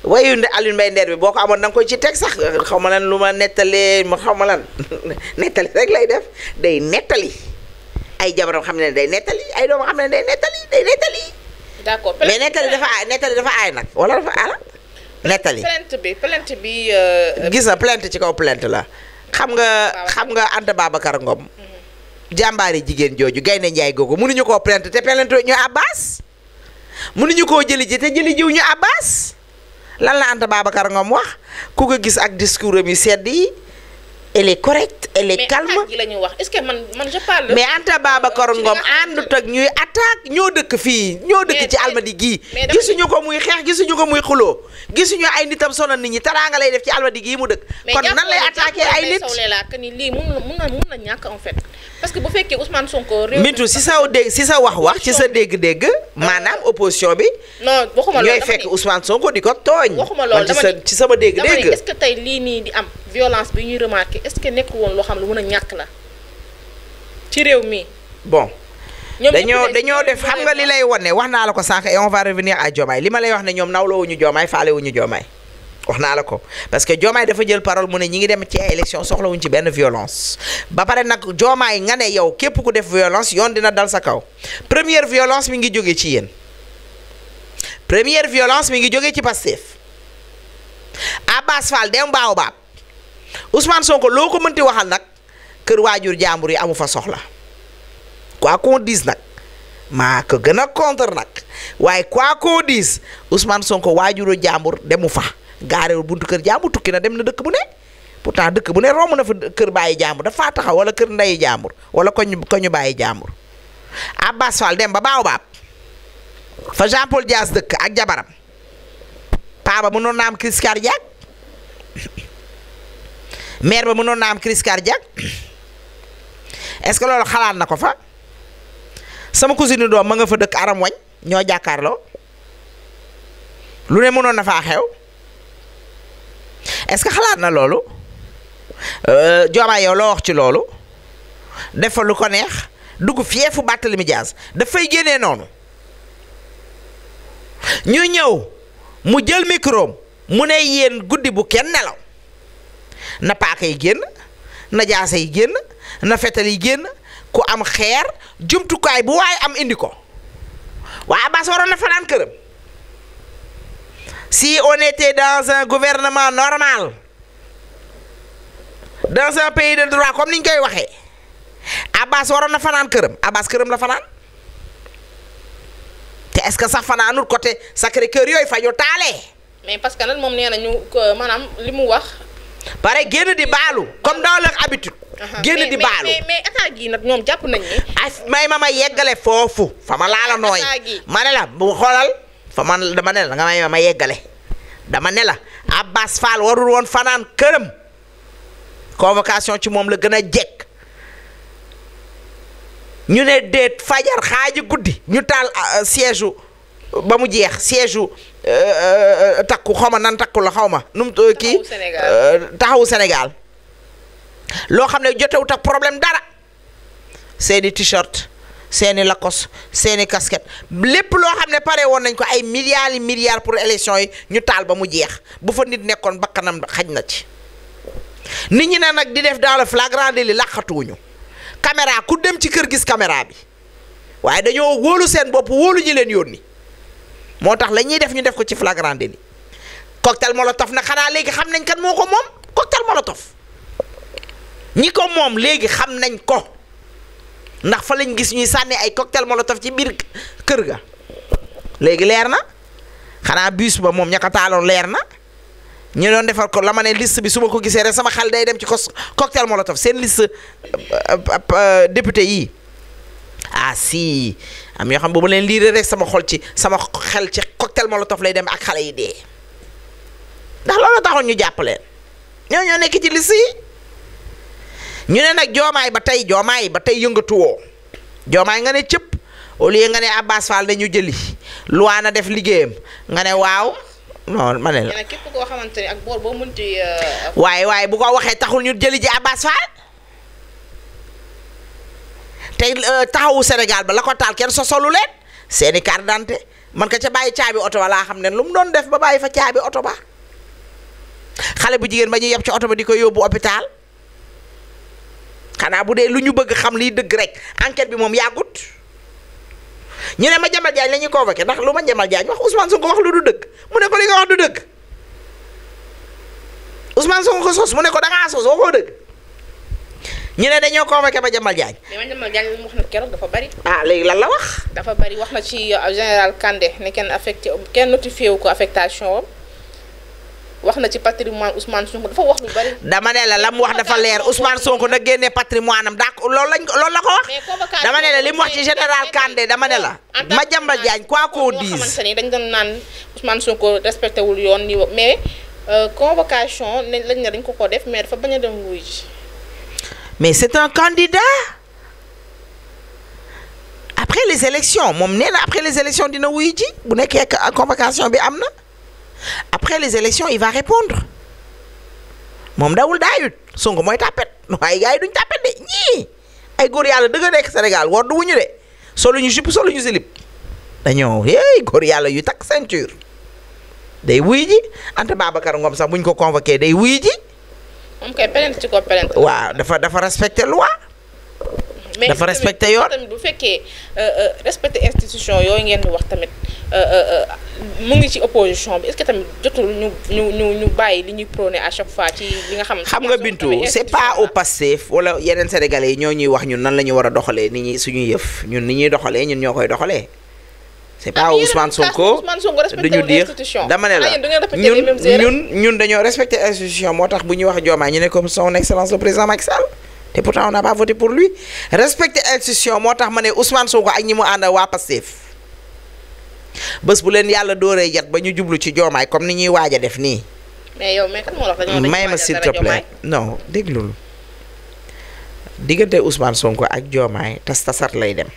wayu Alioune Mbaye Nder bi boo ko amoon da nga koy ci teg sax xaw ma lan lu ma nettalee ma xaw ma lan nettali rek lay def day nettali ay jabaram xam ne day nettali ay doomam xam ne day nettali. d'accord mais nettali dafa aay nag wala dafa aala nettali. plainte bi. gis na plainte ci kaw plainte la xam nga Anta Babacar Ngom. jàmbaari jigéen jooju Gaynde Njaay googu mënuñu koo plainte te plainte ñu Abbas mënuñu koo jëli ji te jëli jiw ñu Abbas. lan la Anta Babacar Ngom wax ku ko gis ak discours am yu sedd yi elle est correcte, elle est calme. mais attaque gi la ñu wax est-ce que man je parle. mais Anta Babacar Ngom àndut ak ñuy attaque ñoo dëkk fii ñoo dëkk ci Almadies gii. gisuñu ko muy xeex gisuñu ko muy xuloo gisuñu ay nitam sonal nit ñi teraanga lay def ci Almadies gii mu dëkk. kon nan lay attaqué ay nit que ni lii mun na ñàkk en fait parce que bu fekkee Ousmane Sonko. Mintu si sa wax ci sa dégg-dégg. maanaam opposition bi. non waxuma loolu ñooy fekk Ousmane Sonko di ko tooñ. waxuma loolu ci sama dégg-dégg. est-ce que tey lii nii di am violence bi ñuy remarqué est-ce que nekk woon loo xam lu mën a ñàkk la ci réew mi. bon dañoo def xam nga li lay wane wax naa la ko sànq et on va revenir à Diomaye li ma lay wax ne ñoom nawlawuñu Diomaye faalewuñu Diomaye wax naa la ko parce que Diomaye dafa jël parole mu ne ñi ngi dem ci ay élection soxlawuñ ci benn violence ba pare nag Diomaye nga ne yow képp ku def violence yoon dina dal sa kaw première violence mi ngi jógee ci yéen première violence mi ngi jógee ci Pastef Abass Fall dem mbaaw baab Ousmane Sonko loo ko mënti waxal nag kër waajur jàmbur yi amu fa soxla quoi qu'on dise nag maa ko gën a contre nag waaye quoi qu'on dise Ousmane Sonko waajuru jàmbur demu fa gaarewul buntu kër jàmbur tukki na dem na dëkk bu ne pourtant dëkk bu ne romb na fa kër bàyyi jàmbur dafa taxaw wala kër ndeyi jàmbur wala ko ñu bàyyi jàmbur Abass Fall dem ba baaw baab fa Jean Paul Dias dëkk ak jabaram paa ba mënoon na am crise cardiaque maire ba mënoon na am crise cardiaque est-ce que loolu xalaat na ko fa sama cousine doom ma nga fa dëkk aram wañ ñoo jàkkaarloo lu ne mënoon na faa xew est-ce que xalaat na loolu Diomaye yow loo wax ci loolu def fa lu ko neex dugg fiefu Barthélémy Dias dafay génnee noonu ñu ñëw mu jël micro mu ne yéen guddi bu kenn nelaw na paaka yi génn na jaasa yi génn na fetal yi génn ku am xeer jumtukaay bu waaye am indi ko waaye Abass waroon na fanaan këram si on était dans un gouvernement normal dans un pays de droit comme niñ koy waxee Abass waroon na fanaan këram Abass këram la fanaan te est-ce que sax fanaanul côté Sacré-Cœur yooyu fa ñu taalee. mais parce que nag moom nee nañu maanaam li mu wax. pare génn di baalu comme dans leur habitude. génn di baalu mais attaques yi nag ñoom jàpp nañ ni. ay ma yeggale foofu fa ma laala nooy ma ne la bu xoolal fa man dama ne la nga may ma yeggale dama ne la Abass Fall warul woon fanaan këram convocation ci moom la gën a jekk ñu ne déet fajar xaaji guddi ñu taal siège ba mu jeex siège takku xaw ma nan takku la xaw ma nu mu kii taxawu Sénégal loo xam ne jotewut ak problème dara seeni t-shirt seeni Lacoste seeni casquette lépp loo xam ne pare woon nañ ko ay milliards pour élection yi ñu taal ba mu jeex bu fa nit nekkoon bakkanam xaj na ci nit ñi ne nag di def dans le flagrant délit làqatuwuñu caméra ku dem ci kër gis caméra bi waaye dañoo wóolu seen bopp wóolu ñi leen yónni moo tax la ñuy def ñu def ko ci flagrant délit cocktail molotov nag xanaa léegi xam nañ kan moo ko moom cocktail molotov ñi ko moom léegi xam nañ ko ndax fa lañ gis ñuy sànni ay cocktail molotov ci biir kër ga léegi leer na xanaa bus ba moom ña ko taaloon leer na ñu doon defar ko la ma ne liste bi su ma ko gisee rek sama xel day dem ci cocktail molotov seen liste député yi ah si am yoo xam bu ma leen liiree rek sama xel ci cocktail molotov lay dem ak xale yi dee ndax loolu taxoon ñu jàpp leen ñoo nekk ci liste yi ñu ne nag Diomaye ba tey yëngatuwoo Diomaye nga ne cëpp au lieu nga ne Abass Fall dañu jëli loi na def liggéeyam nga ne waaw non ma ne la képp koo xamante ni ak boor boo mënti waaye bu ko waxee taxul ñu jëli ji Abass Fall te taxawu Sénégal ba la ko taal kenn sosolu leen seeni carte d'identité man ka ca bàyyi caabi oto ba laa xam ne lu mu doon def ba bàyyi fa caabi oto ba xale bu jigéen ba ñu yeb ci oto ba di ko yóbbu hôpital xanaa bu dee lu ñu bëgg xam liy dëgg rek enquête bi moom yàggut ñu ne Madiambal Diagne la ñuy convoqué ndax lu Madiambal Diagne wax Ousmane Sonko wax lu du dëgg mu ne ko li nga wax du dëgg Ousmane Sonko ko sos mu ne ko da ngaa sos waxoo dëgg ñu ne dañoo convoqué Madiambal Diagne. mais Madiambal Diagne li mu wax nag keroog dafa bari. ah léegi lan la wax. dafa bari wax na ci général Kandé ne kenn notifié wu ko affectation am wax na ci patrimoine Ousmane Sonko dafa wax lu bari. dama ne la mu wax dafa leer Ousmane Sonko na génne patrimoine am daa loolu la ko wax. dama ne la li mu wax ci général Kandé dama ne la. Madiambal Diagne quoi qu'on dise. ñoo xamante ni dañ doon naan Ousmane Sonko respecté wul yoon ni mais convocation lañ ne dañ ko def mais dafa bañ a dem wuy ji. mais c'est un candidat après les élections moom nee na après les élections dina wuy ji bu nekkee convocation bi am na. Après les élections il va répondre moom dawul daayut Sonko mooy tàppet waaye gars yi duñ tàppet de ñii ay góor yàlla dëgg nekk Sénégal war du wuñu de solu ñu jupe solu ñu silip dañoo góor yàlla yu takk ceinture day wuy ji Anta Babacar Ngom sax buñ ko convoqué day wuy ji. moom kay plainte ci ko plainte. waaw dafa respecter loi. dafa respecter yoon tamit bu fekkee respecter institution yooyu ngeen di wax tamit mu ngi ci opposition bi est-ce que tamit jotul ñu bàyyi li ñuy prôner à chaque fois ci li nga xam. xam nga Bintu c'est pas au Pastef wala yeneen sénégalais yi ñoo ñuy wax ñun nan la ñu war a doxalee ni ñuy suñuy yëf ñun ni ñuy doxalee ñun ñoo koy doxalee. c'est pas Ousmane Sonko duñu dire dama ne la ñun dañoo respecter institution moo tax bu ñuy wax Diomaye ñu ne comme son excellence le président Macky Sall. Et pourtant on n'a pas voté pour lui respecter institution moo tax ma ne Ousmane Sonko ak ñi mu ànd waa Pastef bés bu leen yàlla dooree yat ba ñu jublu ci Diomaye comme ni ñuy waaj a def nii. mais yow mais kan moo wax dañoo may ma s'il te plaît non déglul diggante Ousmane Sonko ak Diomaye tasar lay dem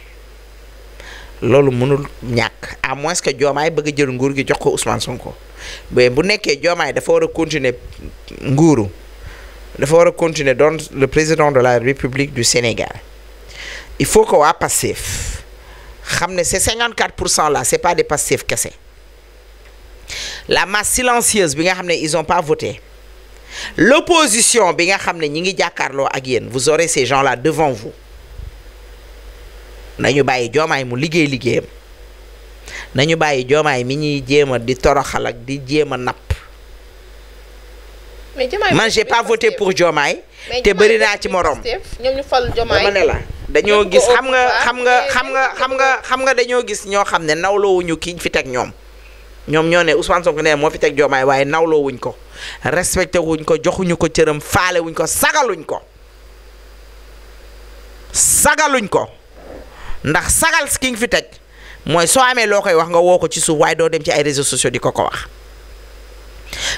loolu mënul ñàkk à moins que Diomaye bëgg a jël nguur gi jox ko Ousmane Sonko mais bu nekkee Diomaye dafa war a continuer nguuru. dafa war a continuer doon le président de la République du Sénégal il faut que waa Pastef xam ne ces 54% là c'est pas des Pastef kese la masse silencieuse bi nga xam ne ils ont pas voté l'opposition bi nga xam ne ñi ngi jàkkaarloo ak yéen vous aurez ces gens là devant vous nañu bàyyi Diomaye mu liggéeyam nañu bàyyi Diomaye mi ñuy jéem a di toroxal ak di jéem a napp. man j'ai pas voté pour Diomaye te bëri naa ci morom ñoom ñu fal Diomaye dama ne la dañoo gis xam nga dañoo gis ñoo xam ne nawloowuñu kiñ fi teg ñoom ñoo ne Ousmane Sonko ne moo fi teg Diomaye waaye nawloowuñ ko respecté wuñ ko joxuñu ko cëram faale wuñ ko sagaluñ ko ndax sagal ki nga fi teg mooy soo amee loo koy wax nga woo ko ci suuf waaye doo dem ci ay réseaux sociaux di ko wax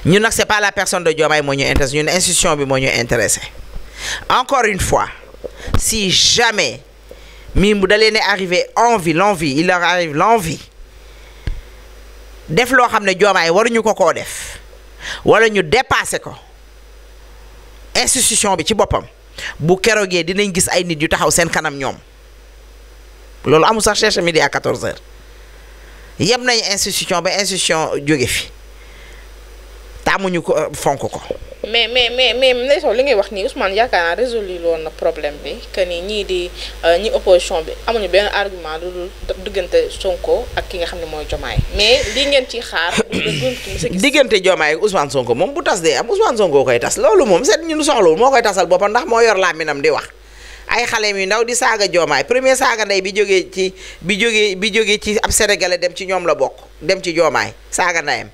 ñun nag c'est pas la personne de Diomaye moo ñu intéressé ñun institution bi moo ñu intéressé encore une fois si jamais mi bu da leen arrivé l'envie il leur arrive l'envie def loo xam ne Diomaye waruñu ko koo def wala ñu dépassé ko institution bi ci boppam bu keroogee dinañ gis ay nit yu taxaw seen kanam ñoom loolu amul sax cherche midi à 14h yem nañ institution ba institution jóge fi taamuñu ko fonk ko. mais Ndeye Sow li ngay wax nii Ousmane yaakaar naa résolu loon na problème bi que ni ñi opposition bi amuñu benn argument lu dul diggante Sonko ak ki nga xam ne mooy Diomaye mais li ngeen ci xaar. diggante Diomaye ak Ousmane Sonko moom bu tas dee am Ousmane Sonko koy tas loolu moom seet ñun soxlawul moo koy tasal boppam ndax moo yor làmminam di wax ay xale yu ndaw di saaga Diomaye premier saaga ndey bi jógee ci ab sénégalais dem ci ñoom la bokk dem ci Diomaye saaga ndeyam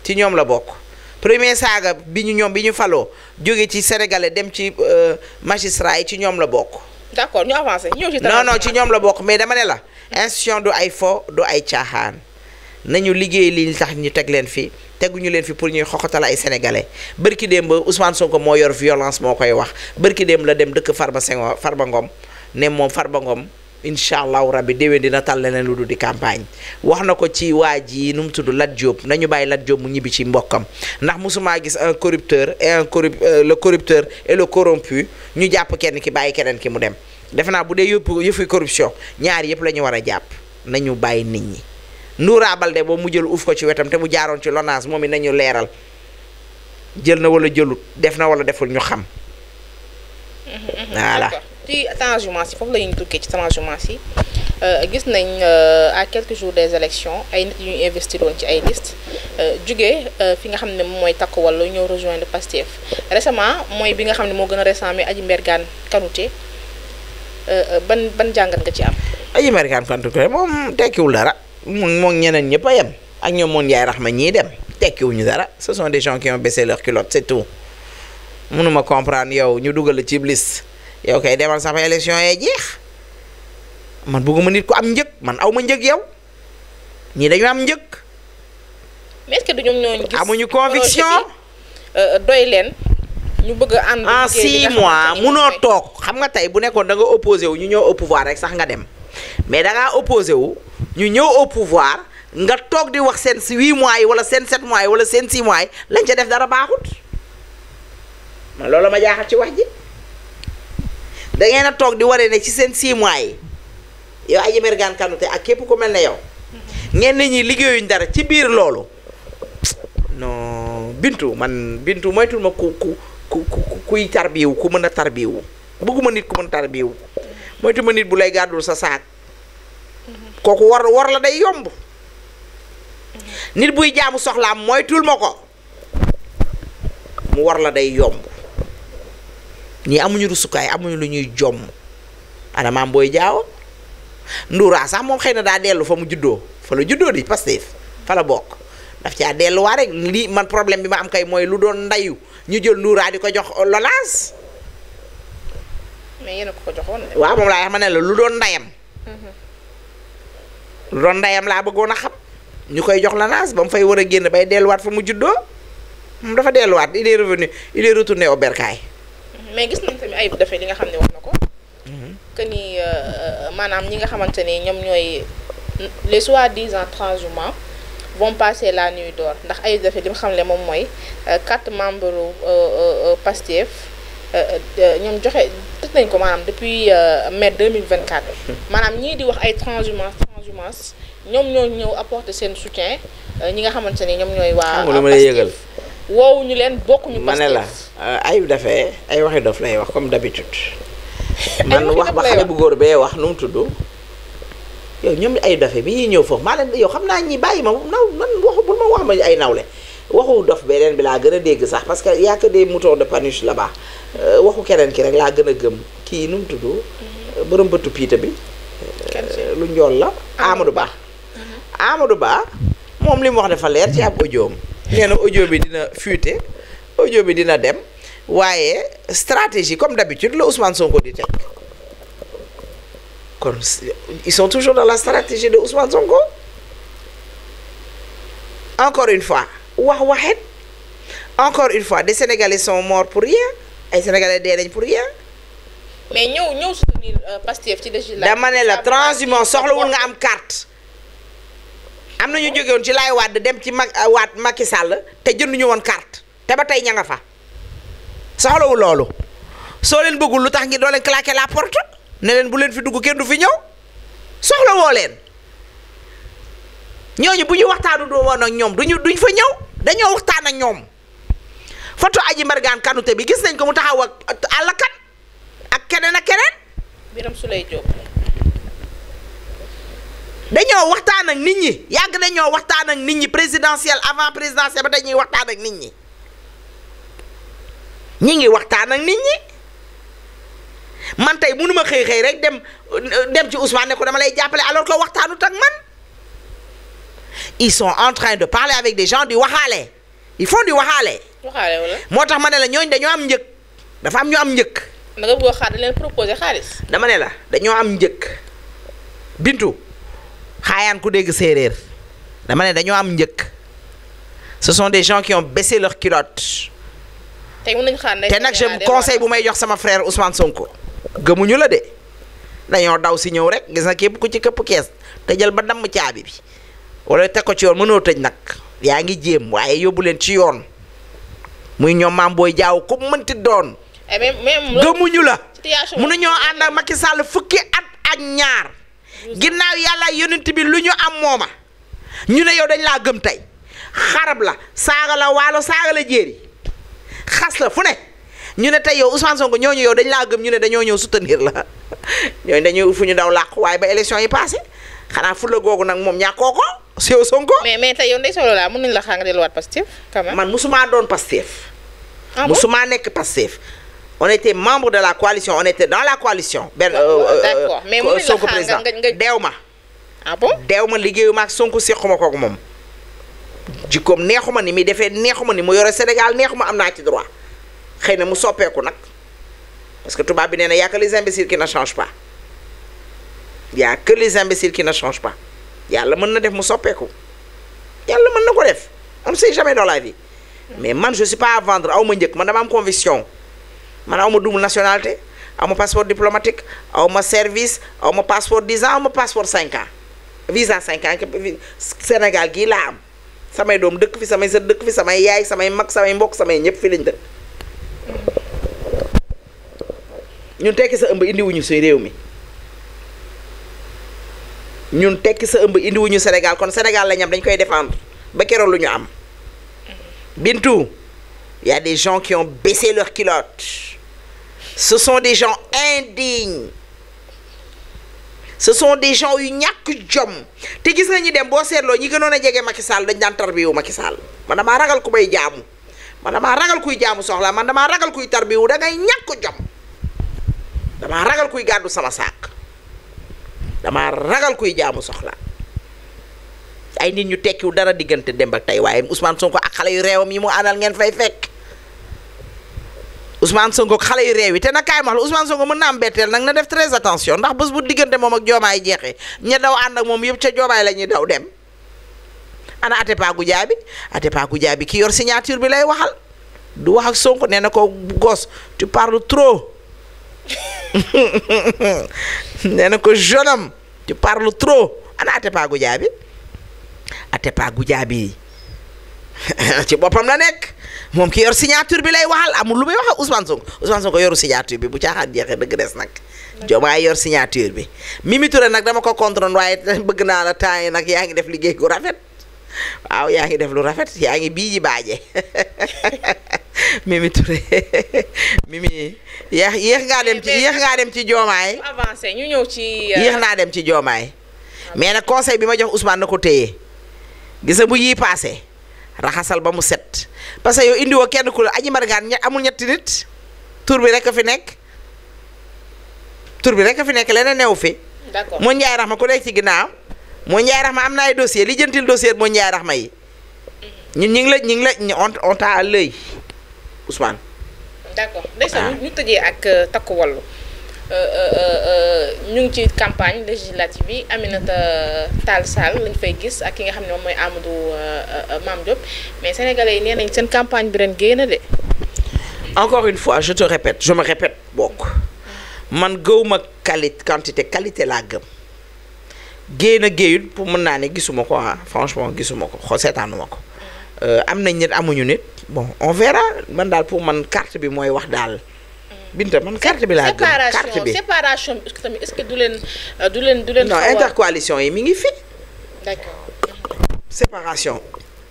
ci ñoom la bokk. premier saaga bi ñu faloo jóge ci sénégalais dem ci magistrat yi ci ñoom la bokk. d'accord ñu avancé ñëw ci. non ci ñoom la bokk mais dama ne la. institution du ay fo du ay caaxaan nañu liggéey li tax ñu teg leen fi teguñu leen fi pour ñuy xoxatal ay sénégalais bërki démb ba Ousmane Sonko moo yor violence moo koy wax bërki démb la dem dëkk Farba Ngom ne moom Farba Ngom. incha allahu rabbi déwén dina tal leneen lu dul di campagne wax na ko ci waa ji nu mu tudd Lat Diop nañu bàyyi Lat Diop mu ñibbi ci mbokkam ndax mosumaa gis un corrupteur et le corrupteur et le corrompu ñu jàpp kenn ki bàyyi keneen ki mu dem defe naa bu dee yëfu corruption ñaar yëpp la ñu war a jàpp nañu bàyyi nit ñi Noura Baldé boobu mu jël uuf ko ci wetam te mu jaaroon ci LONASE moom it nañu leeral jël na wala jëlut def na wala deful ñu xam voilà. ci transhumance yi foofu la ñuy tukkee ci transhumance yi gis nañ à quelques jours des élections ay nit yu ñu investir woon ci ay liste jugee fi nga xam ne moom mooy Takku Wallu ñëw rejoindre Pastef récemment mooy bi nga xam ne moo gën a récent mi Adji Mbergane Kanouté ban jàngat nga ci am. Adji Mbergane Kanouté moom tekkiwul dara moom ñeneen ñëpp a yem ak ñoom moom Ndiaye Rahma ñii dem tekkiwuñu dara ce sont des gens qui ont baissé leur culotte c'est tout mënuma comprendre yow ñu dugal la ci liste yow kay demal sama élection yee jeex man bëgguma nit ku am njëg man aw ma njëg yow ñii dañu am njëg. mais est-ce que du ñoom ñoo gis amuñu conviction doy leen ñu bëgg a ànd. en 6 mois munoo toog xam nga tey bu nekkoon da nga opposé wu ñu ñëw au pouvoir rek sax nga dem mais da ngaa opposé wu ñu ñëw au pouvoir nga toog di wax seen 8 mois yi wala seen 7 mois yi wala seen 6 mois yi lañ ca def dara baaxut man loolu ma jaaxal ci wax ji da ngeen a toog di waree ne ci seen 6 mois yi yow Adji Mergane Kanouté ak képp ku mel ne yow ngeen ne ñi liggéeyuñ dara ci biir loolu non Bintu man Bintu moytul ma kuy tarbiwu ku mën a tarbiwu bëgguma nit ku mën a tarbiwu moytu ma nit bu lay gàddul sa saak kooku war la day yomb nit buy jaamu soxlaam moytul ma ko mu war la day yomb ñii amuñu rusukaay amuñu lu ñuy jomm Adama Mboy Diao Ndoura sax moom xëy na daa dellu fa mu juddoo fa la juddoo di Pastef fa la bokk daf caa delluwaa rek lii man problème bi ma am kay mooy lu doon ndayu ñu jël Ndoura di ko jox Lonase. mais yéen a ko joxoon. waaw moom laa wax ma ne la lu doon ndayam. lu doon ndayam laa bëggoon a xam ñu koy jox Lonase ba mu fay war a génn bay delluwaat fa mu juddoo moom dafa delluwaat il est revenu il est retourné au bercail. mais gis nañ tamit ay defee li nga xam ne wax na ko. que ni maanaam ñi nga xamante ni ñoom ñooy les soi-disant transhumants vont passer la nuit d'or ndax ay defee li nga xam ne moom mooy 4 membres Pastef ñoom joxe tëj nañ ko maanaam depuis mai 2024 maanaam ñii di wax ay transhumance ñoom ñoo ñëw apporter seen soutien ñi nga xamante ni ñoom ñooy waa Pastef woowu ñu leen bokkuñu Pastef ma ne la ay defee ay waxi dof lay wax comme d'habitude man wax ba xale bu góor bee wax nu mu tudd yow ñoom ay dofe bi ñuy ñëw foofu maa leen yow xam naa ñi bàyyi ma naw man waxu bul ma wax ma ay nawle waxu dof beneen bi laa gën a dégg sax parce que y a que des moutons de Panurge là-bas waxu keneen ki rek laa gën a gëm kii nu mu tudd borom bëtu piita bi lu njool la Amadou Ba Amadou Ba moom li mu wax dafa leer ci ab audioom nee na audio bi dina fuité audio bi dina dem waaye stratégie comme d'habitude la Ousmane Sonko di teg kon ils sont toujours dans la stratégie de Ousmane Sonko encore une fois waxet encore une fois des Sénégalais sont morts pour rien ay Sénégalais dee nañ pour rien. mais ñëw soutenir Pastef ci législative dama ne la transhumance soxlawul nga am carte am na ñu jóge woon ci Laay Wàdd dem ci Macky Sall te jënduñu woon carte te ba tey ña nga fa. soxlawul loolu soo leen bëggul lu tax ngi doo leen claquer la porte ne leen bu leen fi dugg kenn du fi ñëw soxlawoo leen ñooñu bu ñu waxtaanu doo woon ak ñoom duñ fa ñëw dañoo waxtaan ak ñoom photo Adji Mergane Kanouté bi gis nañ ko mu taxaw ak àllakat ak keneen ak keneen. Birame Souleye Diop. dañoo waxtaan ak nit ñi yàgg dañoo waxtaan ak nit ñi présidentielle avant présidentielle ba dañuy waxtaan ak nit ñi. ñi ngi waxtaan ak nit ñi man tey mënuma xëy rek dem ci Ousmane ne ko dama lay jàppale alors que waxtaanut ak man ils sont en train de parler avec des gens di waxaale ils font di waxaale. waxaale wala. moo tax ma ne la ñooñu dañoo am njëkk dafa am ñu am njëkk. da nga bëgg a xaar leen proposer xaalis. dama ne la dañoo am njëkk Bintu xaayaan ku dégg séeréer dama ne dañoo am njëkk ce sont des gens qui ont baissé leur culotte. tey mën nañu xaar te nag je conseil bu may jox sama frère Ousmane Sonko gëmuñu la de dañoo daw si ñëw rek gis na képp ku ci këpp kees te jël ba damm caabi bi wala teg ko ci yoon mënoo tëj nag yaa ngi jéem waaye yóbbu leen ci yoon muy ñoom Mame Boye Diao ku mënti doon. gëmuñu la. mënuñoo ànd ak Macky Sall fukki at ak ñaar ginnaaw yàlla yonent bi lu ñu am mooma ñu ne yow dañ laa gëm tey xarab la saaga la waalo saaga la jéeri xas la fu ne ñu ne tey yow Ousmane Sonko ñooñu yow dañ laa gëm ñu ne dañoo ñëw soutenir la ñooñu dañuy fu ñu daw làqu waaye ba élection yi passé xanaa fu la googu nag moom ñàkkoo ko Seydou Sonko. mais tey yow Ndeye Sow laa mën nañu la xaar nga delluwaat Pastef quand même. man musuma doon Pastef. ah bon musuma nekk Pastef. on était membre de la coalition on était dans la coalition. benn d'accord mais mën nañu la Sonko xaar président nga deew ma. ah bon deew ma liggéeyu ma ak Sonko sequma koog moom. jikkoom neexuma ni muy defee neexuma ni mu yore Sénégal neexuma am naa ci droit xëy na mu soppeeku nag parce que tubaab bi nee na y a que les imbéciles qui ne changent pas y a que les imbéciles qui ne changent pas yàlla mën na def mu soppeeku yàlla mën na ko def on ne sait jamais dans la vie mais man je suis pas à vendre aw ma njëkk man dama am conviction man aw ma double nationalité aw ma passeport diplomatique aw ma service aw ma passeport 10 ans aw ma passeport 5 ans visa 5 ans Sénégal gii laa am samay doom dëkk fi samay sët dëkk fi samay yaay samay mag samay mbokk samay ñëpp fi lañ dëkk ñun tekki sa ëmb indiwuñu suy réew mi ñun tekki sa ëmb indiwuñu Sénégal kon Sénégal la ñam dañ koy défendre ba keroog lu ñu am Bintou y a des gens qui ont baissé leurs culottes ce sont des gens indignes ce sont des gens yu ñàkk jom te gis nga ñi dem boo seetloo ñi gënoon a jege Macky Sall dañ daan tarbiwu Macky Sall man damaa ragal ku may jaamu man damaa ragal kuy jaamu soxla man damaa ragal kuy tarbiwu da ngay ñàkk jom damaa ragal kuy gàddu sama saak damaa ragal kuy jaamu soxla ay nit ñu tekkiwu dara diggante démb ak tey waaye Ousmane Sonko ak xale yu réewam yi mu àndal ngeen fay fekk Ousmane Sonko ak xale yu réew yi te nag kaay ma wax la Ousmane Sonko mën na am betteel nag na def très attention ndax bés bu diggante moom ak joomaay jeexee ña daw ànd ak moom yëpp ca joomaay la ñuy daw dem ana Atepa Goudiaby ki yor signature bi lay waxal du wax ak Sonko nee na ko gos tu parles trop nee na ko jeune homme tu parles trop ana Atepa Goudiaby ci boppam la nekk moom ki yor signature bi lay waxal amul lu muy wax ak Ousmane Sonko yoru signature bi bu caaxaan jeexee dëgg des nag Diomaye yor signature bi Mimi Touré nag dama ko contrôle waaye bëgg naa la temps yi nag yaa ngi def liggéey gu rafet waaw yaa ngi def lu rafet yaa ngi bii ji baaje Mimi Touré Mimi yéex ngaa dem ci Diomaye avancé ñu ñëw ci yéex naa dem ci Diomaye mais nag conseil bi ma jox Ousmane na ko téye gis nga bu yii passé raxasal ba mu set parce que yow indiwoo kenn ku la Adji Mbargane amul ñetti nit tur bi rek a fi nekk leneen newu fi. d'accord moo Ndiaye Rahma ku nekk ci ginnaaw moo Ndiaye Rahma am na ay dossier li jëntil dossier moo Ndiaye Rahma yi ñun ñu ngi la on t'a à l'œil Ousmane. d'accord ndeysaan ñu tëjee ak takku wallu ñu ngi ci campagne législative yi Aminata Tall Sall lañ fay gis ak ki nga xam ne moom mooy Amadou Mame Diop mais sénégalais yi nee nañ seen campagne bi ren génn de. encore une fois je me répète bokk man gëwuma quantité qualité laa gëm génn a géeyut pour mën naa ne gisuma ko franchement gisuma ko seetaanuma ko am nañ nit amuñu nit bon on verra man daal pour man carte bi mooy wax daal. Binta man carte bi laa gëm carte bi séparation bi est-ce que du leen non intercoalition yi mi ngi fi. d'accord. séparation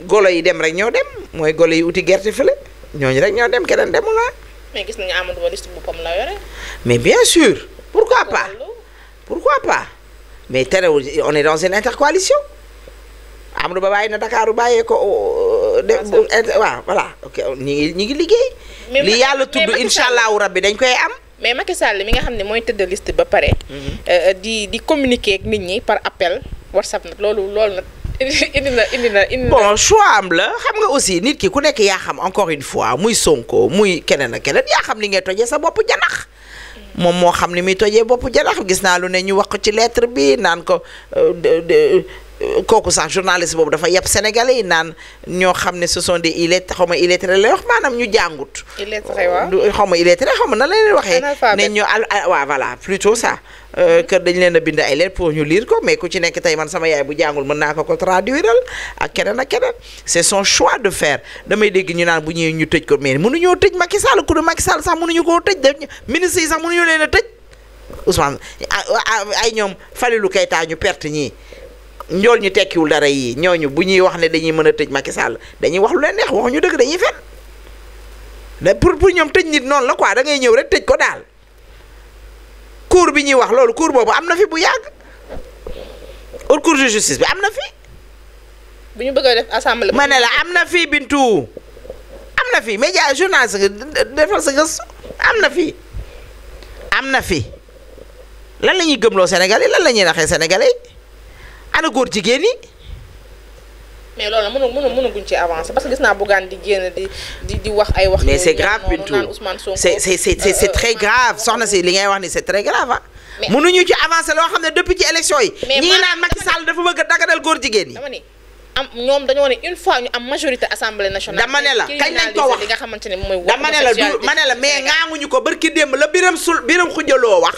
golo yi dem rek ñoo dem mooy golo yi uti gerte fële ñooñu rek ñoo dem keneen demul la. mais gis nañu Amadou Ba liste boppam la yore. mais bien sûr pourquoi pas mais terewul on est dans une intercoalition Amadou Ba bàyyi na Dakar bàyyee ko waaw voilà ok ñi ngi liggéey. li yàlla tudd incha allahu rabbi dañ koy am. mais Macky Sall mi nga xam ne mooy tëdd liste ba pare. di communiquer ak nit ñi par appel WhatsApp nag loolu nag indi na. bon choix am la xam nga aussi nit ki ku nekk yaa xam encore une fois muy Sonko muy keneen ak keneen yaa xam li ngay tojee sa bopp janax. moom moo xam ni muy tojee bopp janax gis naa lu ne ñu wax ko ci lettre bi naan ko. kooku sax journaliste boobu dafa yeb sénégalais yi naan ñoo xam ne ce sont des illettrés xaw ma illettrés lay wax maanaam ñu jàngut. illettré waaw xaw ma illettré xaw ma nan la leen waxee. ne ñu waaw voilà plutôt ça. que dañ leen a bind ay lettres pour ñu lire ko mais ku ci nekk tey man sama yaay bu jàngul mën naa ko traduire ak keneen ak keneen c'est son choix de faire damay dégg ñu naan bu ñëwee ñu tëj ko mais mënuñoo tëj Macky Sall ku ne Macky Sall sax mënuñu koo tëj def ministre yi sax mënuñu leen a tëj Ousmane ay ñoom Falilou Keita ñu perte ñii. njool ñu tekkiwul dara yii ñooñu bu ñuy wax ne dañuy mën a tëj Macky Sall dañuy wax lu leen neex waxuñu dëgg dañuy fen pour ñoom tëj nit noonu la quoi da ngay ñëw rek tëj ko daal cour bi ñuy wax loolu cour boobu am na fi bu yàgg haute cour de justice bi am na fi. bu ñu bëgg a def assemblée. ma ne la am na fi Bintu am na fi média journaliste defal sa gëstu am na fi lan la ñuy gëmloo Sénégalais lan la ñuy naxee Sénégalais ana góor jigéen yi mais loolu mënaguñ ci avancer parce que gis naa Bougane di génn di wax ay wax. mais c'est grave Bintou c'est très grave soxna si li ngay wax ni c'est très grave ah. mënuñu ci avancer loo xam ne depuis ci élection yi. ñi ngi naan Macky Sall dafa bëgg a daganal góor jigéen yi. dama ni ñoom dañoo ne une fois ñu am majorité assemblée nationale. dama ne la kañ lañ ko wax li nga xamante ne mooy. dama ne la du ma ne la mais ngaanguñu ko barki démb la biram xujaloo wax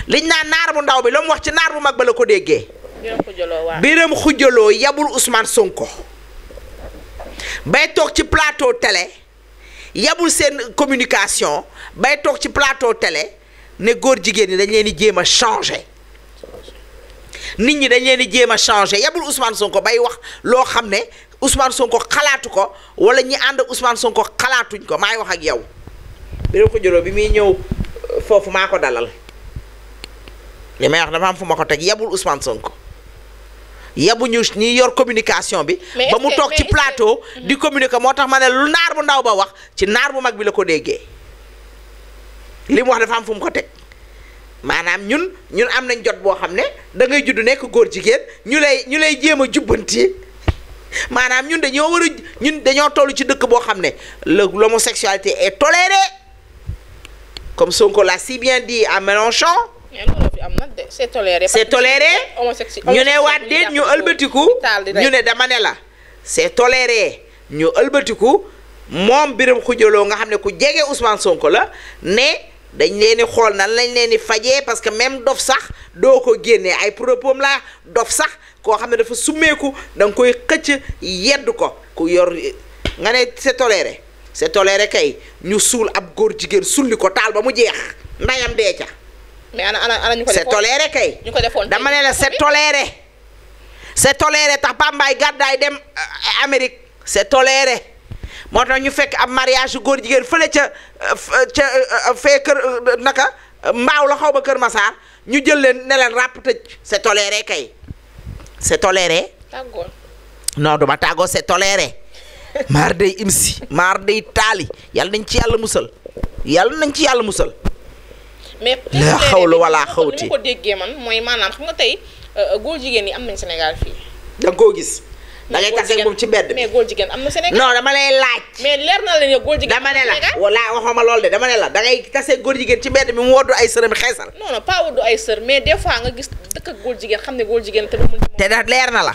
liñ naan naar bu ndaw bi la mu wax ci naar bu mag ba la ko déggee. biram xujaloo yabul Ousmane Sonko bay toog ci plateau télé yabul seen communication bay toog ci plateau télé ne góor jigéen ñi dañ leen di jéem a changer nit ñi dañ leen di jéem a changer yabul Ousmane Sonko bay wax loo xam ne Ousmane Sonko xalaatu ko wala ñi ànd ak Ousmane Sonko xalaatuñ ko maay wax ak yow biram xujaloo bi muy ñëw foofu maa ko dalal li may wax dafa am fu ma ko teg yabul Ousmane Sonko yabuñu ñi yor communication bi. ba mu toog ci plateau. di communiquer moo tax ma ne lu naar bu ndaw ba wax ci naar bu mag bi la ko déggee li mu wax dafa am fu mu ko teg maanaam ñun am nañ jot boo xam ne da ngay judd nekk góor jigéen ñu lay jéem a jubbanti maanaam ñun dañoo toll ci dëkk boo xam ne l'homosexualité est tolérée comme Sonko l'a si bien dit à Mélenchon. c'est toléré. ñu ne waat déet ñu ëlbatiku ñu ne dama ne la c'est toléré ñu ëlbatiku moom biram xujaloo nga xam ne ku jege Ousmane Sonko la ne dañ leen di xool nan lañ leen di fajee parce que même dof sax doo ko génnee ay propos la dof sax koo xam ne dafa summeeku da nga koy xëcc yedd ko ku yor nga ne c'est toléré kay ñu suul ab góor jigéen sulli ko taal ba mu jeex ndayam dee ca. mais ana ñu ko defoon c'est toléré kay. ñu ko defoon dama ne la c'est toléré tax Pambaay gàddaay dem Amérique c'est toléré moo tax ñu fekk ab mariage góor jigéen fële ca fee kër naka mbaaw la xaw ba Kër Massar ñu jël leen ne leen ràpp tëj c'est toléré kay c'est toléré. tàggoo non duma tàggoo c'est toléré maar day imsi maar day taali yàlla nañ ci yàlla musal. mais la xawlu wala xawti ni ma ko déggee man mooy maanaam xam nga tey góor jigéen yi am nañ Sénégal fii. da nga koo gis. da ngay tase moom ci mbedd. mais góor jigéen am na Sénégal. non dama lay laaj. mais leer na la ne góor jigéen. dama ne la wala waxuma lool de dama ne la da ngay tase góor jigéen ci mbedd mi mu woddu ay sërëm xeesal. non pas woddu ay sër mais des fois nga gis dëkk ak góor jigéen xam ne góor jigéen te du mun. te da leer na la.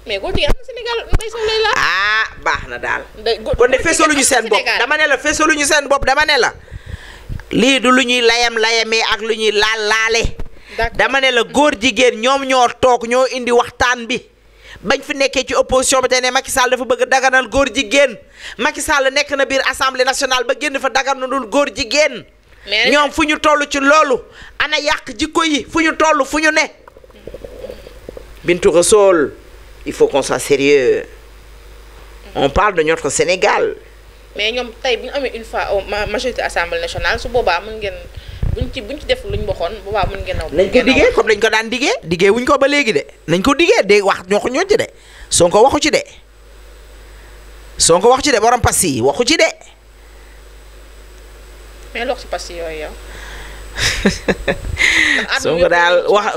mais góor jigéen am na Sénégal mbay sow lay la. baax na daal. kon de fesaluñu seen bopp dama ne la fesaluñu seen bopp dama ne la. lii du lu ñuy layamee ak lu ñuy laale. dama ne la góor jigéen ñoom ñoo toog ñoo indi waxtaan bi bañ fi nekkee ci opposition bi te ne Macky Sall dafa bëgg daganal góor jigéen Macky Sall nekk na biir assemblée nationale ba génn fa daganalul góor jigéen. ñoom fu ñu toll ci loolu ana yàq jikko yi fu ñu toll fu ñu ne. Bintou Rassoul il faut qu'on soit sérieux on parle de notre Sénégal. mais ñoom tey bu ñu amee une fois majorité assemblée nationale su boobaa mën ngeen buñ ci def luñ waxoon boobaa mën ngeen. nañ ko diggee comme dañ ko daan diggee wuñ ko ba léegi de nañ ko diggee de wax ñoo ko ñoo ci de Sonko waxu ci de borom pass yi waxu ci de. mais loo ci pass yooyu yow. Sonko daal wax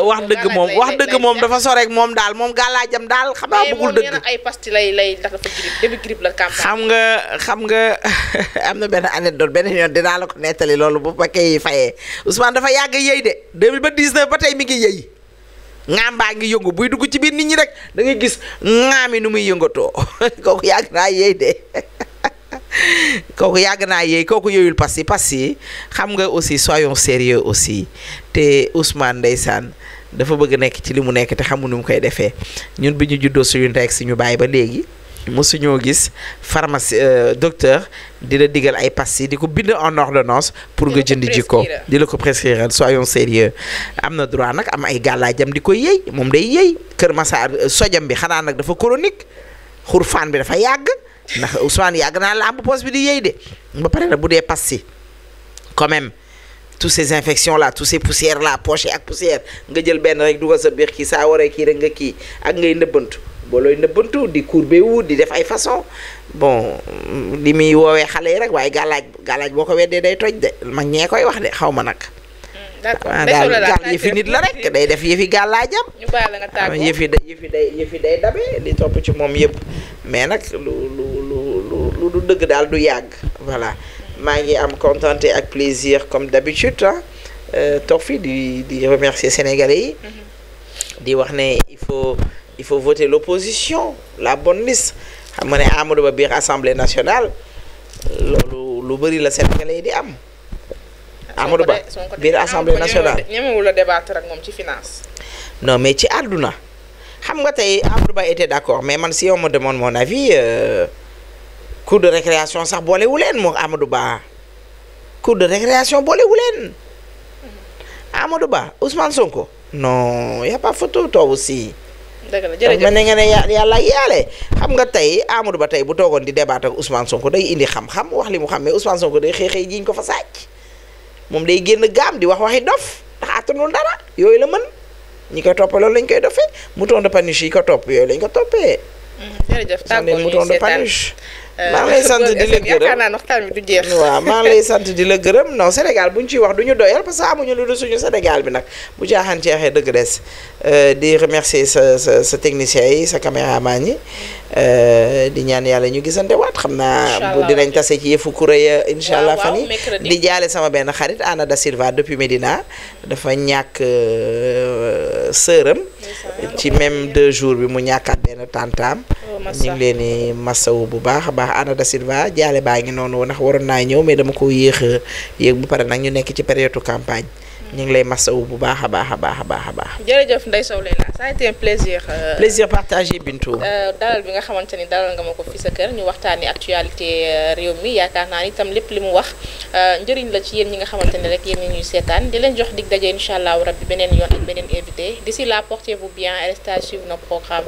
dëgg moom dafa sore ak moom daal moom gàllaajam daal xam naa bëggul dëgg. mais ay pasti lay dafa début grippe la campagne. xam nga am na benn anecdote benn yoon dinaa la ko nettali loolu bu fekkee fayee Ousmane dafa yàgg yëy de 2019 ba tey mi ngi yëy ŋaambaa ngi yëngu buy dugg ci biir nit ñi rek da ngay gis ŋaami nu muy yëngatoo kooku yàgg naa yëy de. kooku yàgg naa yéey kooku yooyul parce que xam nga aussi soyons sérieux aussi te Ousmane ndeysaan dafa bëgg nekk ci li mu nekk te xamu nu mu koy defee ñun bi ñu juddoo suñu ndey ak suñu baay ba léegi mosuñoo gis pharmacie docteur di la digal ay pastilles di ko bind en ordonnance pour nga jënd ji ko di la ko prescrire soyons sérieux am na droit nag am ay gàllaajam di ko yéey moom day yéey Kër Massar sojam bi xanaa nag dafa chronique xurfaan bi dafa yàgg ndax Ousmane yàgg naa lamb poche bi di yéey de ba pare na bu dee pastilles quand même toutes ces infections là toutes ces poussières là poche ak poussière nga jël benn rek dugal sa biir kii saa waree kii rek nga kii ak ngay nëbbantu boo looy nëbbantu di courbé wu di def ay façon bon li muy woowee xale yi rek waaye gàllaaj boo ko weddee day toj de mag ñee koy wax de xaw ma nag d'accord daal gaal yëfi nit la rek day def yëfi gaal laa jam. ñu baal la nga tàggoo yëfi day dabe li topp ci moom yëpp mais nag lu du dëgg daal du yàgg voilà maa ngi am contenté ak plaisir comme d'habitude toog fii di remercier Sénégalais yi. di wax ne il faut voter l'opposition la bonne liste xam nga ne Amadou Ba biir Assemblée nationale loolu lu bëri la Sénégalais yi di am. Amadou Ba biir Assemblée nationale ñemewul a débattre ak moom ci finance. non mais ci àdduna xam nga tey Amadou Ba était d'accord mais man si on me demande mon avis cours de récréation sax boolewu leen moom Amadou Ba cours de récréation boolewu leen Amadou Ba Ousmane Sonko non y a pas photo toi aussi. dëgg la jërëjëf ma ne nga ne yàlla ak yàlla xam nga tey Amadou Ba tey bu toogoon di débat ak Ousmane Sonko day indi xam-xam wax li mu xam mais Ousmane Sonko day xëy jiñ ko fa sàcc moom day génn gaam di wax waxi dof ndax attanul dara yooyu la mën ñi koy toppee loolu lañ koy dofee mouton de Panuche yi ko topp yooyu lañ ko toppee. jërëjëf tàggoo ñu mouton de Panuche. maa ngi lay sant di la gërëm yaakaar naa waxtaan bi du jeex. waaw maa ngi lay sant di la gërëm non Sénégal bu ñu ciy wax du ñu doyal parce que amuñu lu dul suñu Sénégal bi nag bu caaxaan ceexee dëgg des di remercier sa technicien yi sa caméraman yi di ñaan yàlla ñu gisante waat xam naa bu dinañ tase ci yëfu kuréel incha allah fan yi di jaale sama benn xarit Anna da Silva depuis Médina dafa ñàkk sëram ci même 2 jours bi mu ñàkkaat benn tantaam ñu ngi leen di masawu bu baax a baax Anna da Silva jaale baa ngi noonu ndax waroon naa ñëw mais dama ko yéex a yéeg bu pare nag ñu nekk ci période campagne ñu ngi lay masawu bu baax a baax a baax a baax a baax. jërëjëf Ndeye Sow Leila ça a été un plaisir. plaisir partagé Bintou. dalal bi nga xamante ni dalal nga ma ko fi sa kër ñu waxtaanee actualité réew mi yaakaar naa ni itam lépp li mu wax njëriñ la ci yéen ñi nga xamante ne rek yéen ñuy seetaan di leen jox dig daje incha allah rabbi beneen yoon ak beneen invité d'ici là portez-vous bien et restez à suivre nos programmes.